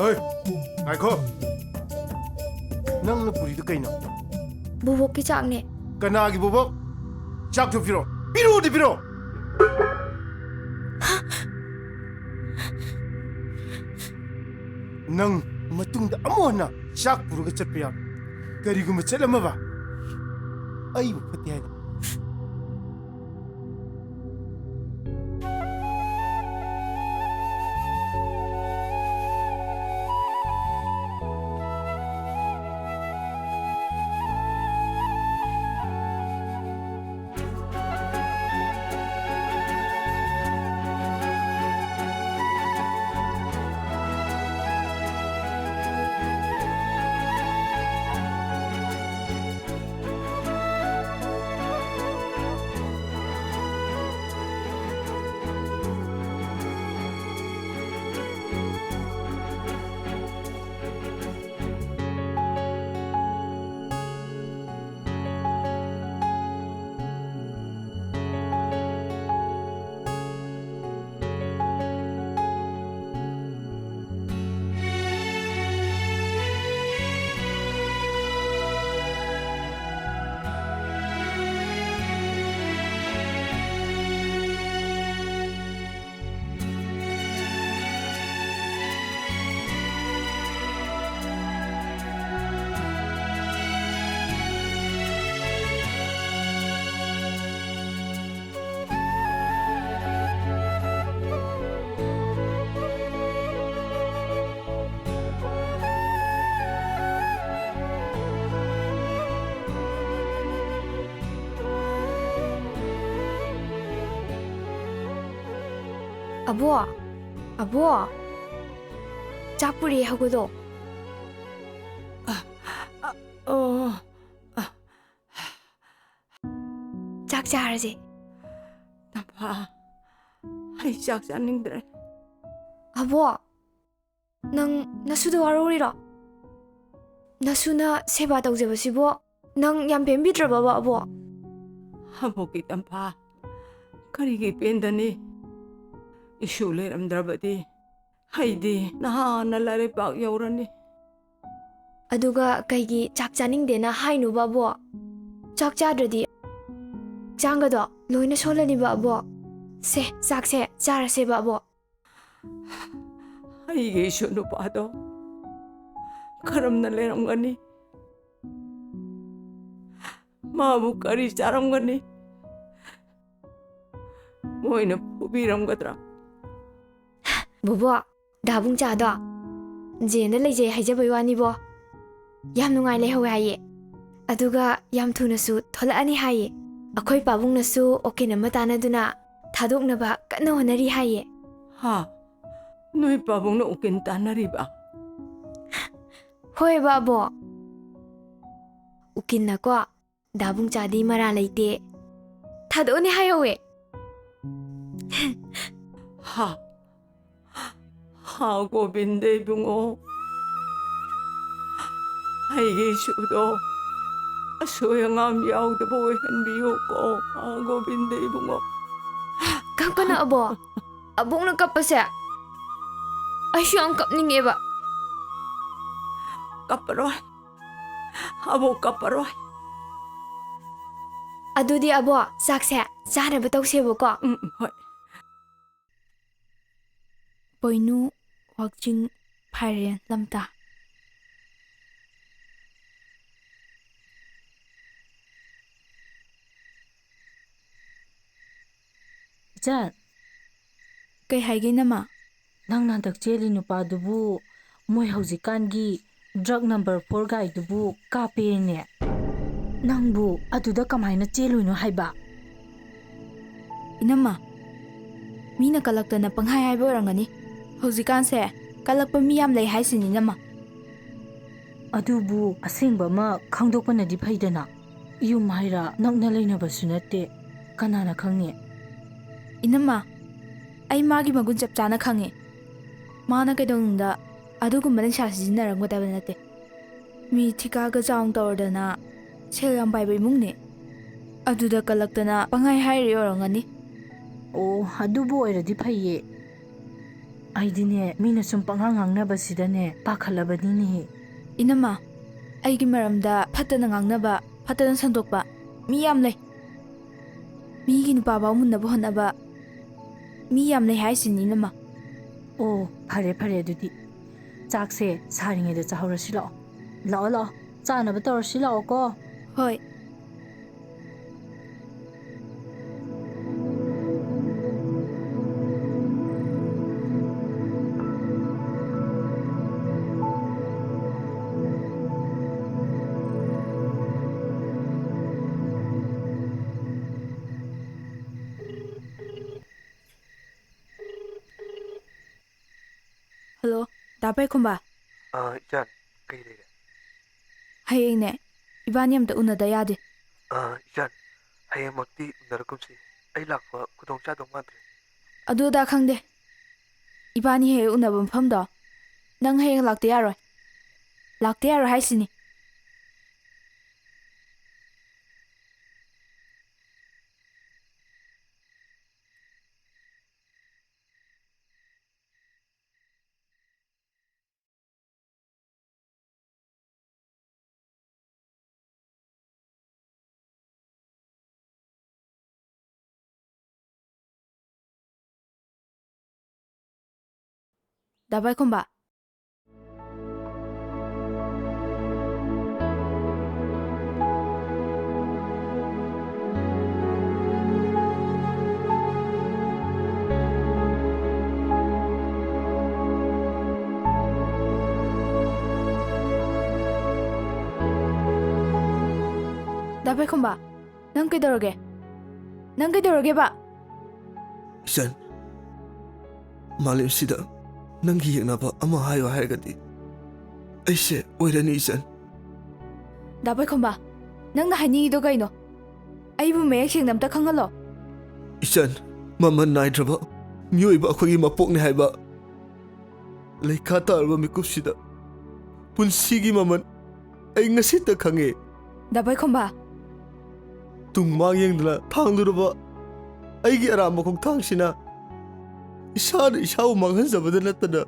ꯍꯣꯏ, ꯉꯥꯏꯈꯣ꯫ ꯅꯪꯅ ꯄꯨꯔꯤꯗꯨ ꯀꯩꯅꯣ? ꯕꯣꯕꯣꯛꯀꯤ ꯆꯥꯛꯅꯦ꯫ ꯀꯅꯥꯒꯤ ꯕꯣꯕꯣꯛ? ꯆꯥꯛꯇꯨ ꯄꯤꯔꯣ꯫ ꯄꯤꯔꯣꯗꯤ ꯄꯤꯔꯣ꯫ ꯅꯪ ꯃꯇꯨꯡꯗ ꯑꯃꯨꯛ ꯍꯟꯅ ꯆꯥꯛ ꯄꯨꯔꯒ ꯆꯠꯄ ꯌꯥꯔꯣꯏ꯫ ꯀꯔꯤꯒꯨꯝꯕ ꯆꯠꯂꯝꯃꯕ, ꯑꯩꯕꯨ ꯐꯠꯇꯦ ꯍꯥꯏꯅ꯫ ꯑꯕꯣ, ꯑꯕꯣ, ꯆꯥꯛ ꯄꯨꯔꯛꯑꯦ, ꯍꯧꯒꯠꯂꯣ꯫ ꯑꯣ꯫ ꯆꯥꯛ ꯆꯥꯔꯁꯦ꯫ ꯇꯝꯐꯥ, ꯑꯩ ꯆꯥꯛ ꯆꯥꯅꯤꯡꯗ꯭ꯔꯦ꯫ ꯑꯕꯣ, ꯅꯪ ꯅꯁꯨꯗ ꯋꯥꯔꯧꯔꯤꯔꯣ? ꯅꯁꯨꯅ ꯁꯦꯕꯥ ꯇꯧꯖꯕꯁꯤꯕꯣ ꯅꯪ ꯌꯥꯝ ꯄꯦꯟꯕꯤꯗ꯭ꯔꯕꯕ, ꯑꯕꯣ? ꯑꯕꯣꯛꯀꯤ ꯇꯝꯐꯥ, ꯀꯔꯤꯒꯤ ꯄꯦꯟꯗꯅꯤ? ꯏꯁꯨ ꯂꯩꯔꯝꯗ꯭ꯔꯕꯗꯤ ꯑꯩꯗꯤ ꯅꯍꯥꯟꯅ ꯂꯥꯏꯔꯩꯄꯥꯛ ꯌꯧꯔꯅꯤ꯫ ꯑꯗꯨꯒ ꯀꯩꯒꯤ ꯆꯥꯛ ꯆꯥꯅꯤꯡꯗꯦꯅ ꯍꯥꯏꯅꯣꯕ, ꯑꯕꯣ? ꯆꯥꯛ ꯆꯥꯗ꯭ꯔꯗꯤ ꯍꯛꯆꯥꯡꯒꯗꯣ ꯂꯣꯏꯅ ꯁꯣꯜꯂꯅꯤꯕ, ꯑꯕꯣ꯫ ꯁꯦ, ꯆꯥꯛꯁꯦ ꯆꯥꯔꯁꯦꯕ, ꯑꯕꯣ꯫ ꯑꯩꯒꯤ ꯏꯁꯨ ꯅꯨꯄꯥꯗꯣ ꯀꯔꯝꯅ ꯂꯩꯔꯝꯒꯅꯤ? ꯃꯥꯕꯨ ꯀꯔꯤ ꯆꯥꯔꯝꯒꯅꯤ? ꯃꯣꯏꯅ ꯐꯨꯕꯤꯔꯝꯒꯗ꯭ꯔꯥ? ꯕꯣꯕꯣ, ꯗꯥ ꯕꯨꯡꯆꯥꯗꯣ ꯖꯦꯟꯗ ꯂꯩꯖꯩ ꯍꯥꯏꯖꯕꯩ ꯋꯥꯅꯤꯕꯣ꯫ ꯌꯥꯝ ꯅꯨꯡꯉꯥꯏ ꯂꯩꯍꯧꯋꯦ ꯍꯥꯏꯌꯦ꯫ ꯑꯗꯨꯒ ꯌꯥꯝ ꯊꯨꯅꯁꯨ ꯊꯣꯛꯂꯛꯑꯅꯤ ꯍꯥꯏꯌꯦ꯫ ꯑꯩꯈꯣꯏ ꯄꯥꯕꯨꯡꯅꯁꯨ ꯎꯀꯤꯜ ꯑꯃ ꯇꯥꯟꯅꯗꯨꯅ ꯊꯥꯗꯣꯛꯅꯕ ꯀꯟꯅ ꯍꯣꯠꯅꯔꯤ ꯍꯥꯏꯌꯦ꯫ ꯍꯥ? ꯅꯣꯏ ꯄꯥꯕꯨꯡꯅ ꯎꯀꯤꯜ ꯇꯥꯟꯅꯔꯤꯕ? ꯍꯣꯏꯕ, ꯑꯕꯣ꯫ ꯎꯀꯤꯜꯅꯀꯣ, ꯗꯥ ꯕꯨꯡꯆꯥꯗꯤ ꯃꯔꯥ ꯂꯩꯇꯦ, ꯊꯥꯗꯣꯛꯑꯅꯤ ꯍꯥꯏꯍꯧꯋꯦ꯫ ꯍꯥ? ꯍꯥ, ꯒꯣꯕꯤꯟꯗ ꯏꯕꯨꯡꯉꯣ, ꯑꯩꯒꯤ ꯏꯁꯨꯗꯣ ꯑꯁꯣꯏ ꯑꯉꯥꯝ ꯌꯥꯎꯗꯕ ꯑꯣꯏꯍꯟꯕꯤꯌꯨꯀꯣ, ꯍꯥ, ꯒꯣꯕꯤꯟꯗ ꯏꯕꯨꯡꯉꯣ꯫ ꯀꯞꯀꯅꯨ, ꯑꯕꯣ꯫ ꯑꯕꯣꯛꯅ ꯀꯞꯄꯁꯦ ꯑꯩꯁꯨ ꯌꯥꯝ ꯀꯞꯅꯤꯡꯉꯦꯕ꯫ ꯀꯞꯄꯔꯣꯏ, ꯑꯕꯣꯛ ꯀꯞꯄꯔꯣꯏ꯫ ꯑꯗꯨꯗꯤ, ꯑꯕꯣ, ꯆꯥꯛꯁꯦ ꯆꯥꯅꯕ ꯇꯧꯁꯦꯕꯀꯣ꯫ ꯎꯝ, ꯎꯝ, ꯍꯣꯏ꯫ ꯄꯣꯏꯅꯨ, ꯋꯥꯛꯆꯤꯡ, ꯐꯥꯏꯔꯦꯟ, ꯂꯝꯇꯥ꯫ ꯏꯆꯟ꯫ ꯀꯩ ꯍꯥꯏꯒꯦ, ꯏꯅꯝꯃ? ꯅꯪꯅ ꯍꯟꯗꯛ ꯆꯦꯜꯂꯤ ꯅꯨꯄꯥꯗꯨꯕꯨ ꯃꯣꯏ ꯍꯧꯖꯤꯛꯀꯥꯟꯒꯤ drug number four ꯒꯥꯏꯗꯨꯕꯨ ꯀꯥꯞꯄꯦꯅꯦ꯫ ꯅꯪꯕꯨ ꯑꯗꯨꯗ ꯀꯃꯥꯏꯅ ꯆꯦꯜꯂꯨꯏꯅꯣ ꯍꯥꯏꯕ? ꯏꯅꯝꯃ, ꯃꯤꯅ ꯀꯜꯂꯛꯇꯅ ꯄꯪꯍꯥꯏ ꯍꯥꯏꯕ ꯑꯣꯏꯔꯝꯒꯅꯤ꯫ ꯍꯧꯖꯤꯛꯀꯥꯟꯁꯦ ꯀꯜꯂꯛꯄ ꯃꯤ ꯌꯥꯝ ꯂꯩ ꯍꯥꯏꯁꯤꯅꯤ, ꯏꯅꯝꯃ꯫ ꯑꯗꯨꯕꯨ ꯑꯁꯦꯡꯕ ꯑꯃ ꯈꯪꯗꯣꯛꯄꯅꯗꯤ ꯐꯩꯗꯅ꯫ ꯌꯨꯝ ꯍꯥꯏꯔ ꯅꯛꯅ ꯂꯩꯅꯕꯁꯨ ꯅꯠꯇꯦ, ꯀꯅꯥꯅ ꯈꯪꯅꯤ? ꯏꯅꯝꯃ, ꯑꯩ ꯃꯥꯒꯤ ꯃꯒꯨꯟ ꯆꯞ ꯆꯥꯅ ꯈꯪꯉꯦ꯫ ꯃꯥꯅ ꯀꯩꯗꯧꯅꯨꯡꯗ ꯑꯗꯨꯒꯨꯝꯕ ꯅꯤꯁꯥ ꯁꯤꯖꯤꯟꯅꯔꯝꯒꯗꯕ ꯅꯠꯇꯦ꯫ ꯃꯤ ꯊꯤꯀꯥꯒ ꯆꯥꯎꯅ ꯇꯧꯔꯗꯅ ꯁꯦꯜ ꯌꯥꯝ ꯄꯥꯏꯕ ꯏꯃꯨꯡꯅꯦ꯫ ꯑꯗꯨꯗ ꯀꯜꯂꯛꯇꯅ ꯄꯪꯍꯥꯏ ꯍꯥꯏꯔꯤ ꯑꯣꯏꯔꯝꯒꯅꯤ꯫ ꯑꯣ, ꯑꯗꯨꯕꯨ ꯑꯣꯏꯔꯗꯤ ꯐꯩꯌꯦ꯫ ꯑꯩꯗꯤꯅꯦ, ꯃꯤꯅ ꯁꯨꯝ ꯄꯪꯉꯥꯡ ꯉꯥꯡꯅꯕꯁꯤꯗꯅꯦ ꯄꯥꯈꯠꯂꯕꯅꯤꯅꯦꯍꯦ꯫ ꯏꯅꯝꯃ, ꯑꯩꯒꯤ ꯃꯔꯝꯗ ꯐꯠꯇꯅ ꯉꯥꯡꯅꯕ, ꯐꯠꯇꯅ ꯁꯟꯗꯣꯛꯄ ꯃꯤ ꯌꯥꯝ ꯂꯩ꯫ ꯃꯤꯒꯤ ꯅꯨꯄꯥꯐꯥꯎ ꯃꯨꯟꯅꯕ ꯍꯣꯠꯅꯕ ꯃꯤ ꯌꯥꯝ ꯂꯩ ꯍꯥꯏꯁꯤꯅꯤ, ꯏꯅꯝꯃ꯫ ꯑꯣ, ꯐꯔꯦ ꯐꯔꯦ, ꯑꯗꯨꯗꯤ ꯆꯥꯛꯁꯦ ꯁꯥꯔꯤꯉꯩꯗ ꯆꯥꯍꯧꯔꯁꯤ ꯂꯥꯛꯑꯣ꯫ ꯂꯥꯛꯑꯣ ꯂꯥꯛꯑꯣ, ꯆꯥꯅꯕ ꯇꯧꯔꯁꯤ ꯂꯥꯛꯑꯣꯀꯣ꯫ ꯍꯣꯏ꯫ ꯍꯜꯂꯣ, ꯗꯥ ꯄꯥꯏꯈꯣꯝꯕ꯫ ꯑꯥ, ꯏꯆꯟ, ꯀꯩ ꯂꯩꯔꯦ? ꯍꯌꯦꯡꯅꯦ, ꯏꯕꯥꯅꯤ ꯑꯝꯇ ꯎꯅꯗ ꯌꯥꯗꯦ꯫ ꯑꯥ, ꯏꯆꯟ, ꯍꯌꯦꯡꯃꯛꯇꯤ ꯎꯅꯔꯒꯨꯝꯁꯤ꯫ ꯑꯩ ꯂꯥꯛꯄ ꯈꯨꯗꯣꯡ ꯆꯥꯗꯧ ꯃꯥꯟꯗ꯭ꯔꯦ꯫ ꯑꯗꯨ ꯑꯗꯥ ꯈꯪꯗꯦ꯫ ꯏꯕꯥꯅꯤ ꯍꯦꯛ ꯎꯅꯕ ꯃꯐꯝꯗꯣ, ꯅꯪ ꯍꯌꯦꯡ ꯂꯥꯛꯇ ꯌꯥꯔꯣꯏ꯫ ꯂꯥꯛꯇ ꯌꯥꯔꯣꯏ ꯍꯥꯏꯁꯤꯅꯤ꯫ ꯗꯥ ꯄꯥꯏꯈꯣꯝꯕ꯫ ꯗꯥ ꯄꯥꯏꯈꯣꯝꯕ, ꯅꯪ ꯀꯩꯗꯧꯔꯒꯦ? ꯅꯪ ꯀꯩꯗꯧꯔꯒꯦꯕ? ꯏꯆꯟ, ꯃꯥꯂꯦꯝꯁꯤꯗ ꯅꯪꯒꯤ ꯌꯦꯛꯅꯕ ꯑꯃ ꯍꯥꯏꯌꯣ ꯍꯥꯏꯔꯒꯗꯤ ꯑꯩꯁꯦ ꯑꯣꯏꯔꯅꯤ, ꯏꯆꯟ꯫ ꯗꯥ ꯄꯥꯏꯈꯣꯝꯕ, ꯅꯪꯅ ꯍꯥꯏꯅꯤꯡꯉꯤꯗꯣ ꯀꯩꯅꯣ? ꯑꯩꯕꯨ ꯃꯌꯦꯛ ꯁꯦꯡꯅ ꯑꯝꯇ ꯈꯪꯍꯜꯂꯣ꯫ ꯏꯆꯟ, ꯃꯃꯜ ꯅꯥꯏꯗ꯭ꯔꯕ ꯃꯤꯑꯣꯏꯕ ꯑꯩꯈꯣꯏꯒꯤ ꯃꯄꯣꯛꯅꯤ ꯍꯥꯏꯕ ꯂꯩꯈꯥ ꯇꯥꯔꯕ ꯃꯤꯀꯨꯞꯁꯤꯗ ꯄꯨꯟꯁꯤꯒꯤ ꯃꯃꯜ ꯑꯩ ꯉꯁꯤꯇ ꯈꯪꯉꯦ꯫ ꯗꯥ ꯄꯥꯏꯈꯣꯝꯕ꯫ ꯇꯨꯡ ꯃꯥꯡ ꯌꯦꯡꯗꯅ ꯊꯥꯡꯂꯨꯔꯕ ꯑꯩꯒꯤ ꯑꯔꯥꯟꯕ ꯈꯣꯡꯊꯥꯡꯁꯤꯅ ꯏꯁꯥꯅ ꯏꯁꯥꯕꯨ ꯃꯥꯡꯍꯟꯖꯕꯗ ꯅꯠꯇꯅ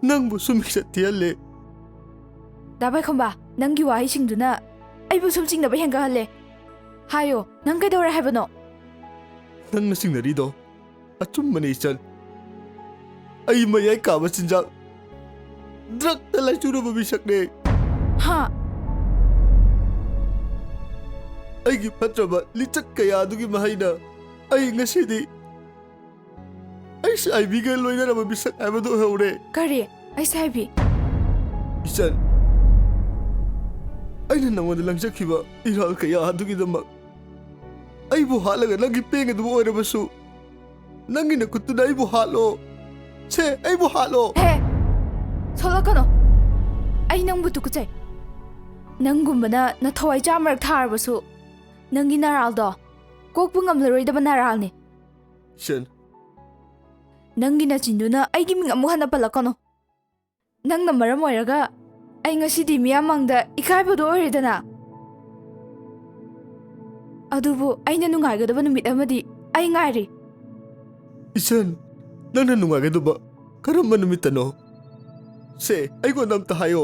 ꯅꯪꯕꯨꯁꯨ ꯃꯤꯡꯆꯠ ꯊꯤꯍꯜꯂꯦ꯫ ꯗꯥ ꯄꯥꯏꯈꯣꯝꯕ, ꯅꯪꯒꯤ ꯋꯥꯍꯩꯁꯤꯡꯗꯨꯅ ꯑꯩꯕꯨ ꯁꯨꯝ ꯆꯤꯡꯅꯕ ꯍꯦꯟꯒꯠꯍꯜꯂꯦ꯫ ꯍꯥꯏꯌꯣ, ꯅꯪ ꯀꯩꯗꯧꯔꯦ ꯍꯥꯏꯕꯅꯣ? ꯅꯪꯅ ꯆꯤꯡꯅꯔꯤꯗꯣ ꯑꯆꯨꯝꯕꯅꯦ, ꯏꯆꯟ꯫ ꯑꯩ ꯃꯌꯥꯏ ꯀꯥꯕ ꯆꯤꯟꯖꯥꯛ, ꯗ꯭ꯔꯛꯇ ꯂꯥꯏꯆꯨꯔꯕ ꯃꯤꯁꯛꯅꯦ꯫ ꯍꯥ? ꯑꯩꯒꯤ ꯐꯠꯇ꯭ꯔꯕ ꯂꯤꯆꯠ ꯀꯌꯥ ꯑꯗꯨꯒꯤ ꯃꯍꯩꯅ ꯑꯩ ꯉꯁꯤꯗꯤ ꯑꯩꯁ ꯑꯥꯏ ꯚꯤꯒ ꯂꯣꯏꯅꯔꯕ ꯃꯤꯁꯛ ꯍꯥꯏꯕꯗꯨ ꯑꯣꯏꯍꯧꯔꯦ꯫ ꯀꯔꯤ? ꯑꯩꯁ ꯑꯥꯏ ꯚꯤ? ꯏꯆꯟ, ꯑꯩꯅ ꯅꯉꯣꯟꯗ ꯂꯪꯖꯈꯤꯕ ꯏꯔꯥꯜ ꯀꯌꯥ ꯑꯗꯨꯒꯤꯗꯃꯛ ꯑꯩꯕꯨ ꯍꯥꯠꯂꯒ ꯅꯪꯒꯤ ꯄꯦꯟꯒꯗꯕ ꯑꯣꯏꯔꯕꯁꯨ, ꯅꯪꯒꯤ ꯅꯈꯨꯠꯇꯨꯅ ꯑꯩꯕꯨ ꯍꯥꯠꯂꯣ꯫ ꯁꯦ, ꯑꯩꯕꯨ ꯍꯥꯠꯂꯣ꯫ ꯍꯦ! ꯁꯣꯛꯂꯛꯀꯅꯨ꯫ ꯑꯩ ꯅꯪꯕꯨ ꯇꯨꯀꯠꯆꯩ꯫ ꯅꯪꯒꯨꯝꯕꯅ ꯅꯊꯋꯥꯏ ꯆꯥꯝꯃꯔꯛ ꯊꯥꯔꯕꯁꯨ, ꯅꯪꯒꯤ ꯅꯔꯥꯜꯗꯣ ꯀꯣꯛꯄ ꯉꯝꯂꯔꯣꯏꯗꯕ ꯅꯔꯥꯜꯅꯤ꯫ ꯏꯆꯟ꯫ ꯅꯪꯒꯤ ꯅꯆꯤꯟꯗꯨꯅ ꯑꯩꯒꯤ ꯃꯤꯡ ꯑꯃꯨꯛ ꯍꯟꯅ ꯄꯜꯂꯛꯀꯅꯨ꯫ ꯅꯪꯅ ꯃꯔꯝ ꯑꯣꯏꯔꯒ ꯑꯩ ꯉꯁꯤꯗꯤ ꯃꯤꯌꯥꯝ ꯃꯥꯡꯗ ꯏꯀꯥꯏꯕꯗꯣ ꯑꯣꯏꯔꯦꯗꯅ꯫ ꯑꯗꯨꯕꯨ ꯑꯩꯅ ꯅꯨꯡꯉꯥꯏꯒꯗꯕ ꯅꯨꯃꯤꯠ ꯑꯃꯗꯤ ꯑꯩ ꯉꯥꯏꯔꯤ꯫ ꯏꯆꯟ, ꯅꯪꯅ ꯅꯨꯡꯉꯥꯏꯒꯗꯕ ꯀꯔꯝꯕ ꯅꯨꯃꯤꯠꯇꯅꯣ? ꯁꯦ, ꯑꯩꯉꯣꯟꯗ ꯑꯝꯇ ꯍꯥꯏꯌꯣ꯫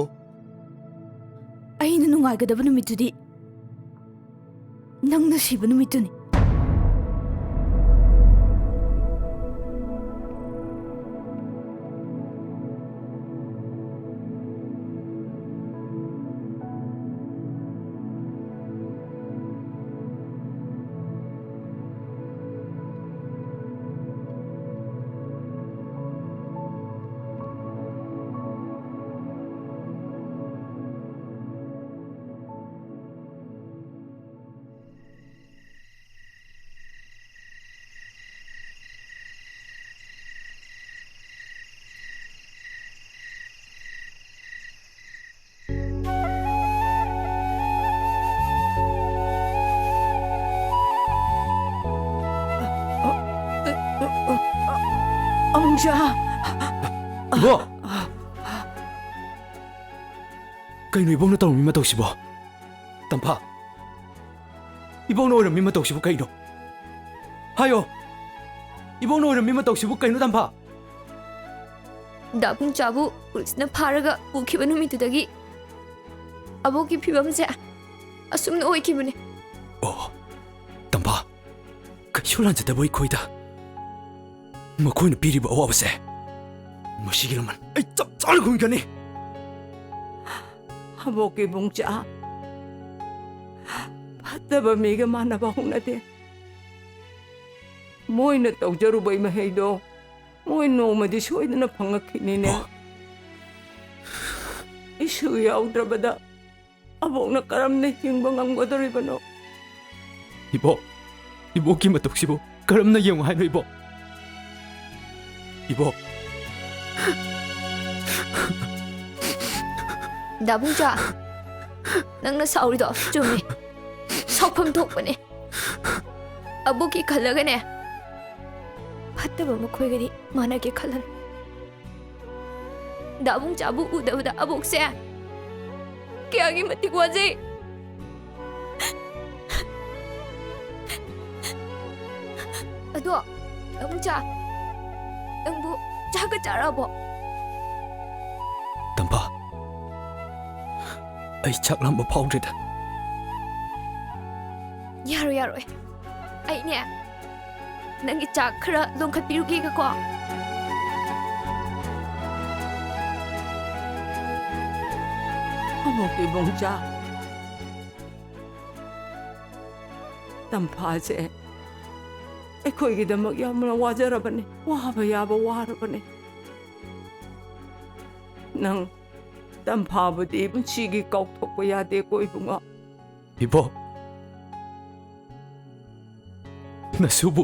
ꯑꯩꯅ ꯅꯨꯡꯉꯥꯏꯒꯗꯕ ꯅꯨꯃꯤꯠꯇꯨꯗꯤ ꯅꯪꯅ ꯁꯤꯕ ꯅꯨꯃꯤꯠꯇꯨꯅꯤ꯫ ꯑꯕꯨꯡꯆꯥ! ꯏꯕꯣꯛ! ꯀꯩꯅꯣ ꯏꯕꯣꯛꯅ ꯇꯧꯔꯝꯃꯤ ꯃꯇꯧꯁꯤꯕꯣ? ꯇꯝꯐꯥ! ꯏꯕꯣꯛꯅ ꯑꯣꯏꯔꯝꯃꯤ ꯃꯇꯧꯁꯤꯕꯨ ꯀꯩꯅꯣ? ꯍꯥꯏꯌꯣ! ꯏꯕꯣꯛꯅ ꯑꯣꯏꯔꯝꯃꯤ ꯃꯇꯧꯁꯤꯕꯨ ꯀꯩꯅꯣ, ꯇꯝꯐꯥ? ꯗꯥ ꯕꯨꯡꯆꯥꯕꯨ ꯄꯨꯂꯤꯁꯅ ꯐꯥꯔꯒ ꯄꯨꯈꯤꯕ ꯅꯨꯃꯤꯠꯇꯨꯗꯒꯤ ꯑꯕꯣꯛꯀꯤ ꯐꯤꯕꯝꯁꯦ ꯑꯁꯨꯝꯅ ꯑꯣꯏꯈꯤꯕꯅꯦ꯫ ꯑꯣ, ꯇꯝꯐꯥ, ꯀꯩꯁꯨ ꯂꯥꯟꯖꯗꯕ ꯑꯩꯈꯣꯏꯗ ꯃꯈꯣꯏꯅ ꯄꯤꯔꯤꯕ ꯑꯋꯥꯕꯁꯦ, ꯃꯁꯤꯒꯤ ꯂꯃꯟ ꯑꯩ ꯆꯞ ꯆꯥꯅ ꯈꯨꯝꯒꯅꯤ꯫ ꯑꯕꯣꯛꯀꯤ ꯕꯨꯡꯆꯥ, ꯐꯠꯇꯕ ꯃꯤꯒ ꯃꯥꯟꯅꯕ ꯍꯧꯅꯗꯦ꯫ ꯃꯣꯏꯅ ꯇꯧꯖꯔꯨꯕꯩ ꯃꯍꯩꯗꯣ ꯃꯣꯏ ꯅꯣꯡꯃꯗꯤ ꯁꯣꯏꯗꯅ ꯐꯪꯉꯛꯈꯤꯅꯤꯅꯦ꯫ ꯑꯣ꯫ ꯏꯁꯨ ꯌꯥꯎꯗ꯭ꯔꯕꯗ ꯑꯕꯣꯛꯅ ꯀꯔꯝꯅ ꯍꯤꯡꯕ ꯉꯝꯒꯗꯧꯔꯤꯕꯅꯣ? ꯏꯕꯣꯛ, ꯏꯕꯣꯛꯀꯤ ꯃꯇꯧꯁꯤꯕꯨ ꯀꯔꯝꯅ ꯌꯦꯡꯉꯨ ꯍꯥꯏꯅꯣ, ꯏꯕꯣꯛ? ꯏꯕꯣꯛ꯫ ꯗꯥꯕꯨꯡꯆꯥ, ꯅꯪꯅ ꯁꯥꯎꯔꯤꯗꯣ ꯆꯨꯝꯃꯤ꯫ ꯁꯥꯎꯐꯝ ꯊꯣꯛꯄꯅꯦ꯫ ꯑꯕꯣꯛꯀꯤ ꯈꯜꯂꯒꯅꯦ, ꯐꯠꯇꯕ ꯃꯈꯣꯏꯒꯗꯤ ꯃꯥꯟꯅꯒꯦ ꯈꯜꯂꯅꯨ꯫ ꯗꯥꯕꯨꯡꯆꯥꯕꯨ ꯎꯗꯕꯗ ꯑꯕꯣꯛꯁꯦ ꯀꯌꯥꯒꯤ ꯃꯇꯤꯛ ꯋꯥꯖꯩ꯫ ꯑꯗꯣ, ꯗꯥꯕꯨꯡꯆꯥ, ꯅꯪꯕꯨ ꯆꯥꯛꯀ ꯆꯥꯔꯛꯑꯕꯣ? ꯇꯝꯐꯥ, ꯑꯩ ꯆꯥꯛ ꯂꯥꯝꯕ ꯐꯥꯎꯗ꯭ꯔꯦꯗ꯫ ꯌꯥꯔꯣꯏ, ꯌꯥꯔꯣꯏ꯫ ꯑꯩꯅꯦ, ꯅꯪꯒꯤ ꯆꯥꯛ ꯈꯔ ꯂꯣꯟꯈꯠꯄꯤꯔꯨꯒꯦꯒꯀꯣ꯫ ꯑꯃꯨꯛ ꯏꯕꯨꯡꯆꯥ, ꯇꯝꯐꯥꯁꯦ ꯑꯩꯈꯣꯏꯒꯤꯗꯃꯛ ꯌꯥꯝꯅ ꯋꯥꯖꯔꯕꯅꯤ, ꯋꯥꯕ ꯌꯥꯕ ꯋꯥꯔꯕꯅꯤ꯫ ꯅꯪ ꯇꯝꯐꯥꯕꯨꯗꯤ ꯄꯨꯟꯁꯤꯒꯤ ꯀꯥꯎꯊꯣꯛꯄ ꯌꯥꯗꯦꯀꯣ ꯏꯕꯨꯡꯉꯣ꯫ ꯏꯕꯣꯛ, ꯅꯁꯨꯕꯨ,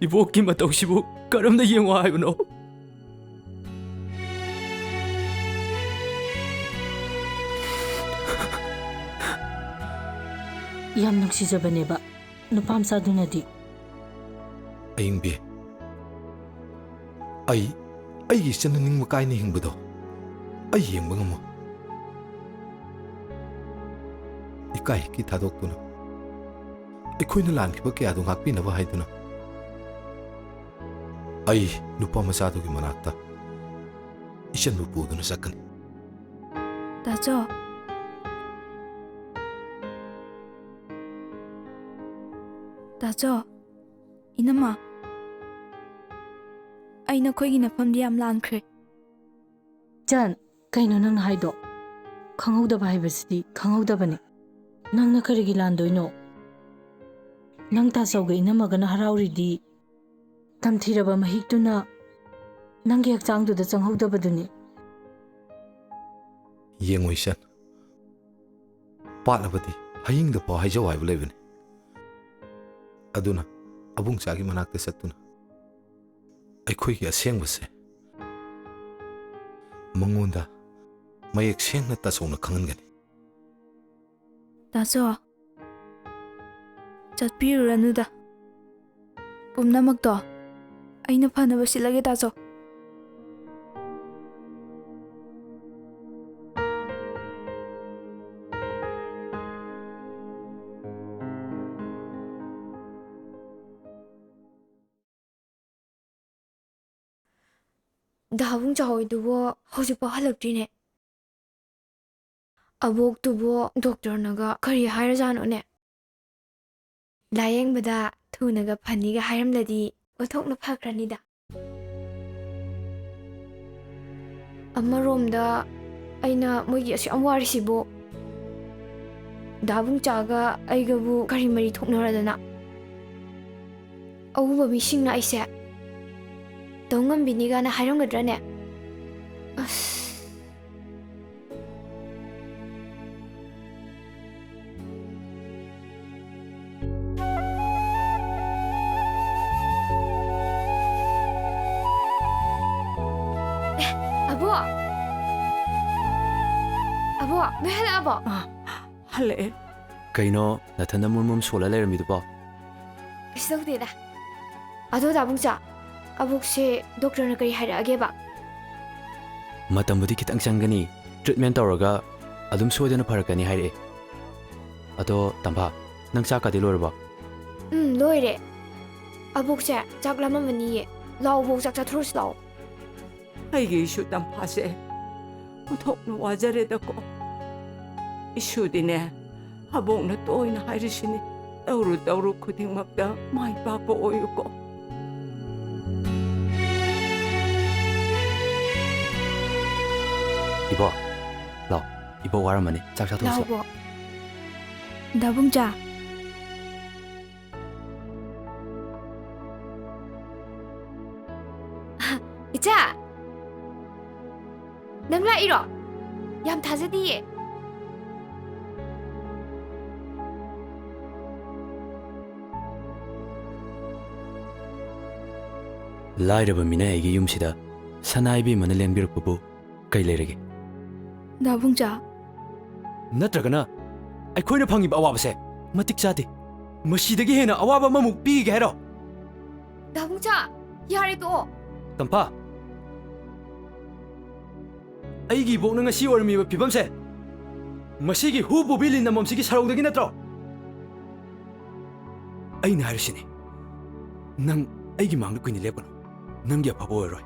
ꯏꯕꯣꯛꯀꯤ ꯃꯇꯧꯁꯤꯕꯨ ꯀꯔꯝꯅ ꯌꯦꯡꯉꯣ ꯍꯥꯏꯕꯅꯣ? ꯌꯥꯝ ꯅꯨꯡꯁꯤꯖꯕꯅꯦꯕ ꯅꯨꯄꯥ ꯃꯆꯥꯗꯨꯅꯗꯤ꯫ ꯑꯌꯤꯡꯕꯤ, ꯑꯩ, ꯑꯩꯒꯤ ꯏꯆꯟꯅ ꯅꯤꯡꯕ ꯀꯥꯏꯅ ꯍꯤꯡꯕꯗꯣ ꯑꯩ ꯌꯦꯡꯕ ꯉꯝꯃꯣꯏ꯫ ꯏꯀꯥꯏ ꯏꯀꯤ ꯊꯥꯗꯣꯛꯇꯨꯅ, ꯑꯩꯈꯣꯏꯅ ꯂꯥꯟꯈꯤꯕ ꯀꯌꯥꯗꯨ ꯉꯥꯛꯄꯤꯅꯕ ꯍꯥꯏꯗꯨꯅ, ꯑꯩ ꯅꯨꯄꯥ ꯃꯆꯥꯗꯨꯒꯤ ꯃꯅꯥꯛꯇ ꯏꯆꯟꯕꯨ ꯄꯨꯗꯨꯅ ꯆꯠꯀꯅꯤ꯫ ꯇꯥꯆꯧ꯫ ꯇꯥꯆꯧ, ꯏꯅꯝꯃ, ꯑꯩ ꯅꯈꯣꯏꯒꯤ ꯅꯐꯝꯗꯤ ꯌꯥꯝ ꯂꯥꯟꯈ꯭ꯔꯦ꯫ ꯏꯆꯟ, ꯀꯩꯅꯣ ꯅꯪꯅ ꯍꯥꯏꯗꯣ? ꯈꯪꯍꯧꯗꯕ ꯍꯥꯏꯕꯁꯤꯗꯤ ꯈꯪꯍꯧꯗꯕꯅꯤ꯫ ꯅꯪꯅ ꯀꯔꯤꯒꯤ ꯂꯥꯟꯗꯣꯏꯅꯣ? ꯅꯪ ꯇꯥꯆꯧꯒ ꯏꯅꯝꯃꯒꯅ ꯍꯔꯥꯎꯔꯤꯗꯤ ꯇꯝꯊꯤꯔꯕ ꯃꯍꯤꯛꯇꯨꯅ ꯅꯪꯒꯤ ꯍꯛꯆꯥꯡꯗꯨꯗ ꯆꯪꯍꯧꯗꯕꯗꯨꯅꯤ꯫ ꯌꯦꯡꯉꯨ ꯏꯆꯟ, ꯄꯥꯠꯂꯕꯗꯤ ꯍꯌꯤꯡꯗ ꯐꯥꯎ ꯍꯥꯏꯖꯧ ꯍꯥꯏꯕ ꯂꯩꯕꯅꯤ꯫ ꯑꯗꯨꯅ ꯑꯕꯨꯡꯆꯥꯒꯤ ꯃꯅꯥꯛꯇ ꯆꯠꯇꯨꯅ ꯑꯩꯈꯣꯏꯒꯤ ꯑꯁꯦꯡꯕꯁꯦ ꯃꯉꯣꯟꯗ ꯃꯌꯦꯛ ꯁꯦꯡꯅ ꯇꯥꯆꯧꯅ ꯈꯪꯍꯟꯒꯅꯤ꯫ ꯇꯥꯆꯧ, ꯆꯠꯄꯤꯔꯨꯔꯅꯨꯗ꯫ ꯄꯨꯝꯅꯃꯛꯇꯣ ꯑꯩꯅ ꯐꯅꯕ ꯁꯤꯜꯂꯒꯦ, ꯇꯥꯆꯧ꯫ ꯗꯥꯕꯨꯡ ꯆꯥꯎꯏꯗꯨꯕꯣ ꯍꯧꯖꯤꯛꯐꯥꯎ ꯍꯜꯂꯛꯇ꯭ꯔꯤꯅꯦ꯫ ꯑꯕꯣꯛꯇꯨꯕꯣ ꯗꯣꯛꯇꯔꯅꯒ ꯀꯔꯤ ꯍꯥꯏꯔꯖꯥꯠꯅꯣꯅꯦ? ꯂꯥꯌꯦꯡꯕꯗ ꯊꯨꯅꯒ ꯐꯅꯤꯒ ꯍꯥꯏꯔꯝꯂꯗꯤ ꯑꯣꯟꯊꯣꯛꯅ ꯐꯈ꯭ꯔꯅꯤꯗ꯫ ꯑꯃꯔꯣꯝꯗ ꯑꯩꯅ ꯃꯣꯏꯒꯤ ꯑꯁꯨꯛ ꯌꯥꯝ ꯋꯥꯔꯤꯁꯤꯕꯨ, ꯗꯥꯕꯨꯡꯆꯥꯒ ꯑꯩꯒꯕꯨ ꯀꯔꯤ ꯃꯔꯤ ꯊꯣꯛꯅꯔꯗꯅ? ꯑꯎꯕ ꯃꯤꯁꯤꯡꯅ ꯑꯩꯁꯦ ꯇꯧ ꯉꯝꯕꯤꯅꯤꯒꯅ ꯍꯥꯏꯔꯝꯒꯗ꯭ꯔꯅꯦ? ꯑꯁ꯫ ꯑꯦ, ꯑꯕꯣꯛ! ꯑꯕꯣꯛ, ꯅꯣꯏ ꯍꯜꯂꯛꯑꯕꯣ? ꯑꯥ, ꯍꯜꯂꯛꯑꯦ꯫ ꯀꯩꯅꯣ, ꯅꯊꯟꯗ ꯃꯨꯔ ꯃꯨꯔ ꯁꯣꯜꯂ ꯂꯩꯔꯝꯃꯤꯗꯨꯕꯣ? ꯀꯩꯁꯨ ꯇꯧꯗꯦꯗ꯫ ꯑꯗꯣ ꯗꯥꯕꯨꯡꯆꯥ, ꯑꯕꯣꯛꯁꯦ ꯗꯣꯛꯇꯔꯅ ꯀꯔꯤ ꯍꯥꯏꯔꯛꯑꯒꯦꯕ? ꯃꯇꯝꯕꯨꯗꯤ ꯈꯤꯇꯪ ꯆꯪꯒꯅꯤ, ꯇ꯭ꯔꯤꯠꯃꯦꯟ ꯇꯧꯔꯒ ꯑꯗꯨꯝ ꯁꯣꯏꯗꯅ ꯐꯔꯛꯀꯅꯤ ꯍꯥꯏꯔꯛꯑꯦ꯫ ꯑꯗꯣ ꯇꯝꯐꯥ, ꯅꯪ ꯆꯥꯛꯀꯗꯤ ꯂꯣꯏꯔꯕꯣ? ꯎꯝ, ꯂꯣꯏꯔꯦ꯫ ꯑꯕꯣꯛꯁꯦ ꯆꯥꯛ ꯂꯥꯝꯃꯝꯃꯅꯤꯌꯦ꯫ ꯂꯥꯛꯑꯣ ꯕꯣꯛ, ꯆꯥꯛ ꯆꯥꯊꯣꯛꯑꯁꯤ ꯂꯥꯛꯑꯣ꯫ ꯑꯩꯒꯤ ꯏꯁꯨ ꯇꯝꯐꯥꯁꯦ ꯑꯣꯟꯊꯣꯛꯅ ꯋꯥꯖꯔꯦꯗꯀꯣ꯫ ꯏꯁꯨꯗꯤꯅꯦ, ꯑꯕꯣꯛꯅ ꯇꯣꯏꯅ ꯍꯥꯏꯔꯤꯁꯤꯅꯤ, ꯇꯧꯔꯨ ꯇꯧꯔꯨ ꯈꯨꯗꯤꯡꯃꯛꯇ ꯃꯥꯏ ꯄꯥꯛꯄ ꯑꯣꯏꯌꯨꯀꯣ꯫ ꯏꯕꯣ, ꯂꯥꯎ, ꯏꯕꯣ ꯋꯥꯔꯝꯃꯅꯤ, ꯆꯥꯛ ꯆꯥꯊꯣꯛꯑꯁꯤ꯫ ꯂꯥꯎꯕꯣ꯫ ꯗꯥꯕꯨꯡꯆꯥ꯫ ꯏꯆꯥ! ꯅꯪ ꯂꯥꯛꯏꯔꯣ? ꯌꯥꯝ ꯊꯥꯖꯗꯤꯌꯦ꯫ ꯂꯥꯏꯔꯕ ꯃꯤꯅꯥꯏ ꯑꯩꯒꯤ ꯌꯨꯝꯁꯤꯗ ꯁꯅꯥ ꯏꯕꯦꯝꯃꯅ ꯂꯦꯡꯕꯤꯔꯛꯄꯕꯨ ꯀꯩ ꯂꯩꯔꯒꯦ? ꯗꯥꯕꯨꯡꯆꯥ꯫ ꯅꯠꯇ꯭ꯔꯒꯅ ꯑꯩꯈꯣꯏꯅ ꯐꯪꯉꯤꯕ ꯑꯋꯥꯕꯁꯦ ꯃꯇꯤꯛ ꯆꯥꯗꯦ꯫ ꯃꯁꯤꯗꯒꯤ ꯍꯦꯟꯅ ꯑꯋꯥꯕ ꯑꯃꯃꯨꯛ ꯄꯤꯒꯦ ꯍꯥꯏꯔꯣ? ꯗꯥꯕꯨꯡꯆꯥ, ꯌꯥꯔꯦ ꯇꯣꯛꯑꯣ꯫ ꯇꯝꯐꯥ, ꯑꯩꯒꯤ ꯏꯕꯣꯛꯅ ꯉꯁꯤ ꯑꯣꯏꯔꯝꯃꯤꯕ ꯐꯤꯕꯝꯁꯦ ꯃꯁꯤꯒꯤ ꯍꯨ ꯄꯨꯕꯤ ꯂꯤꯟ ꯑꯃꯣꯝꯁꯤꯒꯤ ꯁꯔꯧꯗꯒꯤ ꯅꯠꯇ꯭ꯔꯣ? ꯑꯩꯅ ꯍꯥꯏꯔꯤꯁꯤꯅꯤ, ꯅꯪ ꯑꯩꯒꯤ ꯃꯥꯡꯗ ꯀꯨꯏꯅ ꯂꯦꯞꯀꯅꯨ꯫ ꯅꯪꯒꯤ ꯑꯐꯕ ꯑꯣꯏꯔꯣꯏ꯫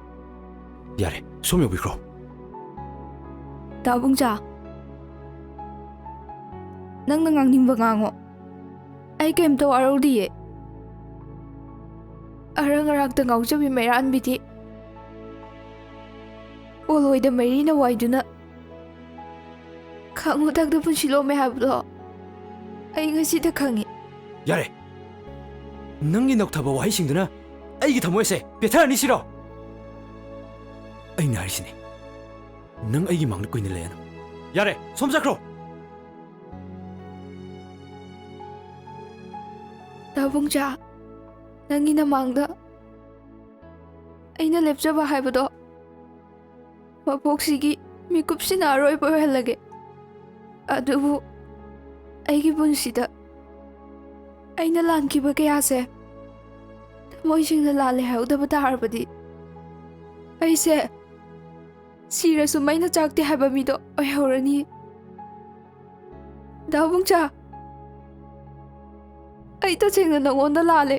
ꯌꯥꯔꯦ, ꯁꯣꯝ ꯌꯧꯕꯤꯈ꯭ꯔꯣ꯫ ꯗꯥꯕꯨꯡꯆꯥ, ꯅꯪꯅ ꯉꯥꯡꯅꯤꯡꯕ ꯉꯥꯡꯉꯣ꯫ ꯑꯩ ꯀꯩꯝꯇ ꯋꯥꯔꯧꯗꯤꯌꯦ꯫ ꯑꯔꯪ ꯑꯔꯥꯛꯇ ꯉꯥꯎꯖꯕꯤ ꯃꯩꯔꯥꯟꯕꯤꯗꯤ ꯄꯣꯂꯣꯏꯗ ꯃꯩꯔꯤꯅ ꯋꯥꯏꯗꯨꯅ ꯈꯥꯡ ꯃꯊꯛꯇ ꯄꯨꯟꯁꯤ ꯂꯣꯝꯃꯦ ꯍꯥꯏꯕꯗꯣ ꯑꯩ ꯉꯁꯤꯗ ꯈꯪꯉꯤ꯫ ꯌꯥꯔꯦ! ꯅꯪꯒꯤ ꯅꯧꯊꯕ ꯋꯥꯍꯩꯁꯤꯡꯗꯨꯅ ꯑꯩꯒꯤ ꯊꯃꯣꯏꯁꯦ ꯄꯦꯠꯊꯔꯅꯤ ꯁꯤꯔꯣ? ꯑꯩꯅ ꯍꯥꯏꯔꯤꯁꯤꯅꯤ, ꯅꯪ ꯑꯩꯒꯤ ꯃꯥꯡꯗ ꯀꯨꯏꯅ ꯂꯩꯔꯅꯨ꯫ ꯌꯥꯔꯦ, ꯁꯣꯝ ꯆꯠꯈ꯭ꯔꯣ꯫ ꯗꯥꯕꯨꯡꯆꯥ, ꯅꯪꯒꯤ ꯅꯃꯥꯡꯗ ꯑꯩꯅ ꯂꯦꯞꯆꯕ ꯍꯥꯏꯕꯗꯣ ꯃꯄꯣꯛꯁꯤꯒꯤ ꯃꯤꯀꯨꯞꯁꯤꯅ ꯑꯔꯣꯏꯕ ꯑꯣꯏꯍꯜꯂꯒꯦ꯫ ꯑꯗꯨꯕꯨ ꯑꯩꯒꯤ ꯄꯨꯟꯁꯤꯗ ꯑꯩꯅ ꯂꯥꯟꯈꯤꯕ ꯀꯌꯥꯁꯦ ꯃꯣꯏꯁꯤꯡꯅ ꯂꯥꯜꯂꯦ ꯍꯥꯏꯍꯧꯗꯕ ꯇꯥꯔꯕꯗꯤ, ꯑꯩꯁꯦ ꯁꯤꯔꯁꯨ ꯃꯩꯅ ꯆꯥꯛꯇꯦ ꯍꯥꯏꯕ ꯃꯤꯗꯣ ꯑꯣꯏꯍꯧꯔꯅꯤ꯫ ꯗꯥ ꯕꯨꯡꯆꯥ, ꯑꯩ ꯇꯁꯦꯡꯅ ꯅꯉꯣꯟꯗ ꯂꯥꯜꯂꯦ꯫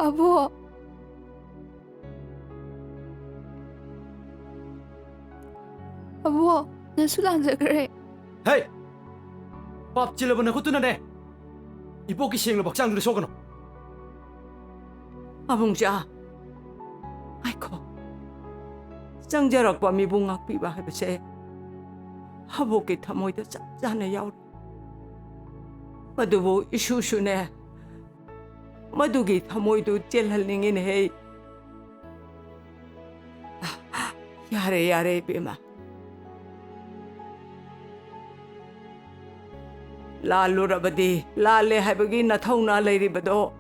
ꯑꯕꯣ, ꯑꯕꯣ, ꯅꯁꯨ ꯂꯥꯟꯖꯈ꯭ꯔꯦ꯫ ꯍꯦ! ꯄꯥꯞ ꯆꯤꯜꯂꯕ ꯅꯈꯨꯠꯇꯨꯅꯅꯦ ꯏꯕꯣꯛꯀꯤ ꯁꯦꯡꯂꯕ ꯍꯛꯆꯥꯡꯗꯨꯗ ꯁꯣꯛꯀꯅꯨ꯫ ꯑꯕꯨꯡꯆꯥ, ꯉꯥꯏꯈꯣ꯫ ꯆꯪꯖꯔꯛꯄ ꯃꯤꯕꯨ ꯉꯥꯛꯄꯤꯕ ꯍꯥꯏꯕꯁꯦ ꯑꯕꯣꯛꯀꯤ ꯊꯃꯣꯏꯗ ꯆꯞ ꯆꯥꯅ ꯌꯥꯎꯔꯤ꯫ ꯑꯗꯨꯕꯨ ꯏꯁꯨꯁꯨꯅꯦ, ꯃꯗꯨꯒꯤ ꯊꯃꯣꯏꯗꯨ ꯆꯦꯜꯍꯟꯅꯤꯡꯉꯤꯅꯦꯍꯦ꯫ ꯌꯥꯔꯦ, ꯌꯥꯔꯦ, ꯏꯕꯦꯝꯃ꯫ ꯂꯥꯜꯂꯨꯔꯕꯗꯤ ꯂꯥꯜꯂꯦ ꯍꯥꯏꯕꯒꯤ ꯅꯊꯧꯅꯥ ꯂꯩꯔꯤꯕꯗꯣ,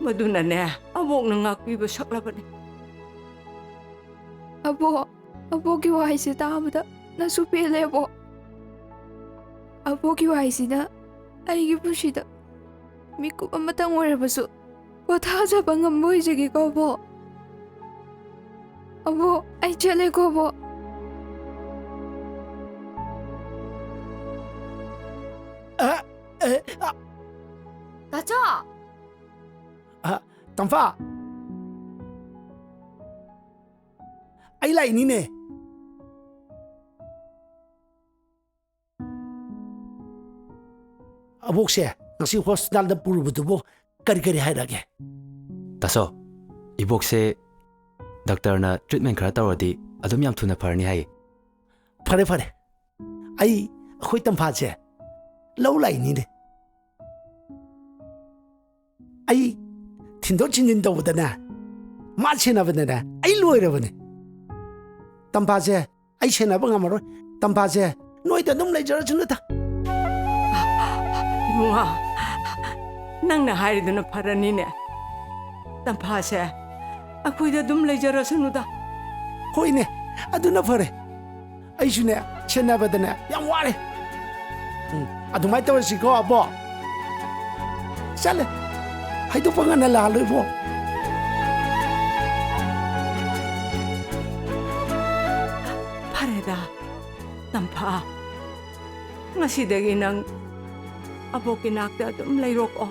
ꯃꯗꯨꯅꯅꯦ, ꯑꯕꯣꯛꯅ ꯉꯥꯛꯄꯤꯕ ꯁꯛꯂꯕꯅꯤ꯫ ꯑꯕꯣꯛ, ꯑꯕꯣꯛꯀꯤ ꯋꯥꯍꯩꯁꯦ ꯇꯥꯕꯗ ꯅꯁꯨ ꯄꯦꯜꯂꯦ, ꯑꯕꯣꯛ꯫ ꯑꯕꯣꯛꯀꯤ ꯋꯥꯍꯩꯁꯤꯅ ꯑꯩꯒꯤ ꯄꯨꯟꯁꯤꯗ ꯃꯤꯀꯨꯞ ꯑꯃꯇꯪ ꯑꯣꯏꯔꯕꯁꯨ ꯄꯣꯊꯥꯖꯕ ꯉꯝꯕ ꯑꯣꯏꯖꯒꯦꯀꯣ, ꯑꯕꯣꯛ꯫ ꯑꯕꯣꯛ, ꯑꯩ ꯆꯠꯂꯦꯀꯣ, ꯑꯕꯣꯛ꯫ ꯑ, ꯑ, ꯑ꯫ ꯇꯥꯆꯧ! ꯑ, ꯇꯝꯐꯥ! ꯑꯩ ꯂꯥꯛꯏꯅꯤꯅꯦ꯫ ꯑꯕꯣꯛꯁꯦ ꯉꯁꯤ ꯍꯣꯁꯄꯤꯇꯥꯜꯗ ꯄꯨꯔꯨꯕꯗꯨꯕꯨ ꯀꯔꯤ ꯀꯔꯤ ꯍꯥꯏꯔꯛꯑꯒꯦ? ꯇꯥꯆꯧ, ꯏꯕꯣꯛꯁꯦ ꯗꯥꯛꯇꯔꯅ ꯇ꯭ꯔꯤꯠꯃꯦꯟ ꯈꯔ ꯇꯧꯔꯗꯤ ꯑꯗꯨꯝ ꯌꯥꯝ ꯊꯨꯅ ꯐꯔꯅꯤ ꯍꯥꯏꯌꯦ꯫ ꯐꯔꯦ, ꯐꯔꯦ꯫ ꯑꯩ ꯑꯩꯈꯣꯏ ꯇꯝꯐꯥꯁꯦ ꯂꯧ ꯂꯥꯛꯏꯅꯤꯅꯦ꯫ ꯑꯩ ꯊꯤꯟꯗꯣꯛ ꯊꯤꯟꯖꯤꯟ ꯇꯧꯕꯗꯅꯦ, ꯃꯥ ꯁꯦꯟꯅꯕꯗꯅꯦ, ꯑꯩ ꯂꯣꯏꯔꯕꯅꯦ꯫ ꯇꯝꯐꯥꯁꯦ ꯑꯩ ꯁꯦꯟꯅꯕ ꯉꯝꯃꯔꯣꯏ꯫ ꯇꯝꯐꯥꯁꯦ ꯅꯣꯏꯗ ꯑꯗꯨꯝ ꯂꯩꯖꯔꯁꯅꯨꯗ꯫ ꯏꯕꯨꯡꯉꯣ, ꯅꯪꯅ ꯍꯥꯏꯔꯤꯗꯨꯅ ꯐꯔꯅꯤꯅꯦ꯫ ꯇꯝꯐꯥꯁꯦ ꯑꯩꯈꯣꯏꯗ ꯑꯗꯨꯝ ꯂꯩꯖꯔꯁꯅꯨꯗ꯫ ꯍꯣꯏꯅꯦ, ꯑꯗꯨꯅ ꯐꯔꯦ꯫ ꯑꯩꯁꯨꯅꯦ, ꯁꯦꯟꯅꯕꯗꯅꯦ ꯌꯥꯝ ꯋꯥꯔꯦ꯫ ꯎꯝ, ꯑꯗꯨꯃꯥꯏꯅ ꯇꯧꯔꯁꯤꯀꯣ, ꯑꯕꯣꯛ꯫ ꯆꯠꯂꯦ꯫ ꯍꯩꯗꯣꯛꯄ ꯉꯟꯅ ꯂꯥꯛꯍꯜꯂꯣ, ꯏꯕꯣꯛ꯫ ꯐꯔꯦꯗ, ꯇꯝꯐꯥ꯫ ꯉꯁꯤꯗꯒꯤ ꯅꯪ ꯑꯕꯣꯛꯀꯤ ꯅꯥꯛꯇ ꯑꯗꯨꯝ ꯂꯩꯔꯣꯀꯣ꯫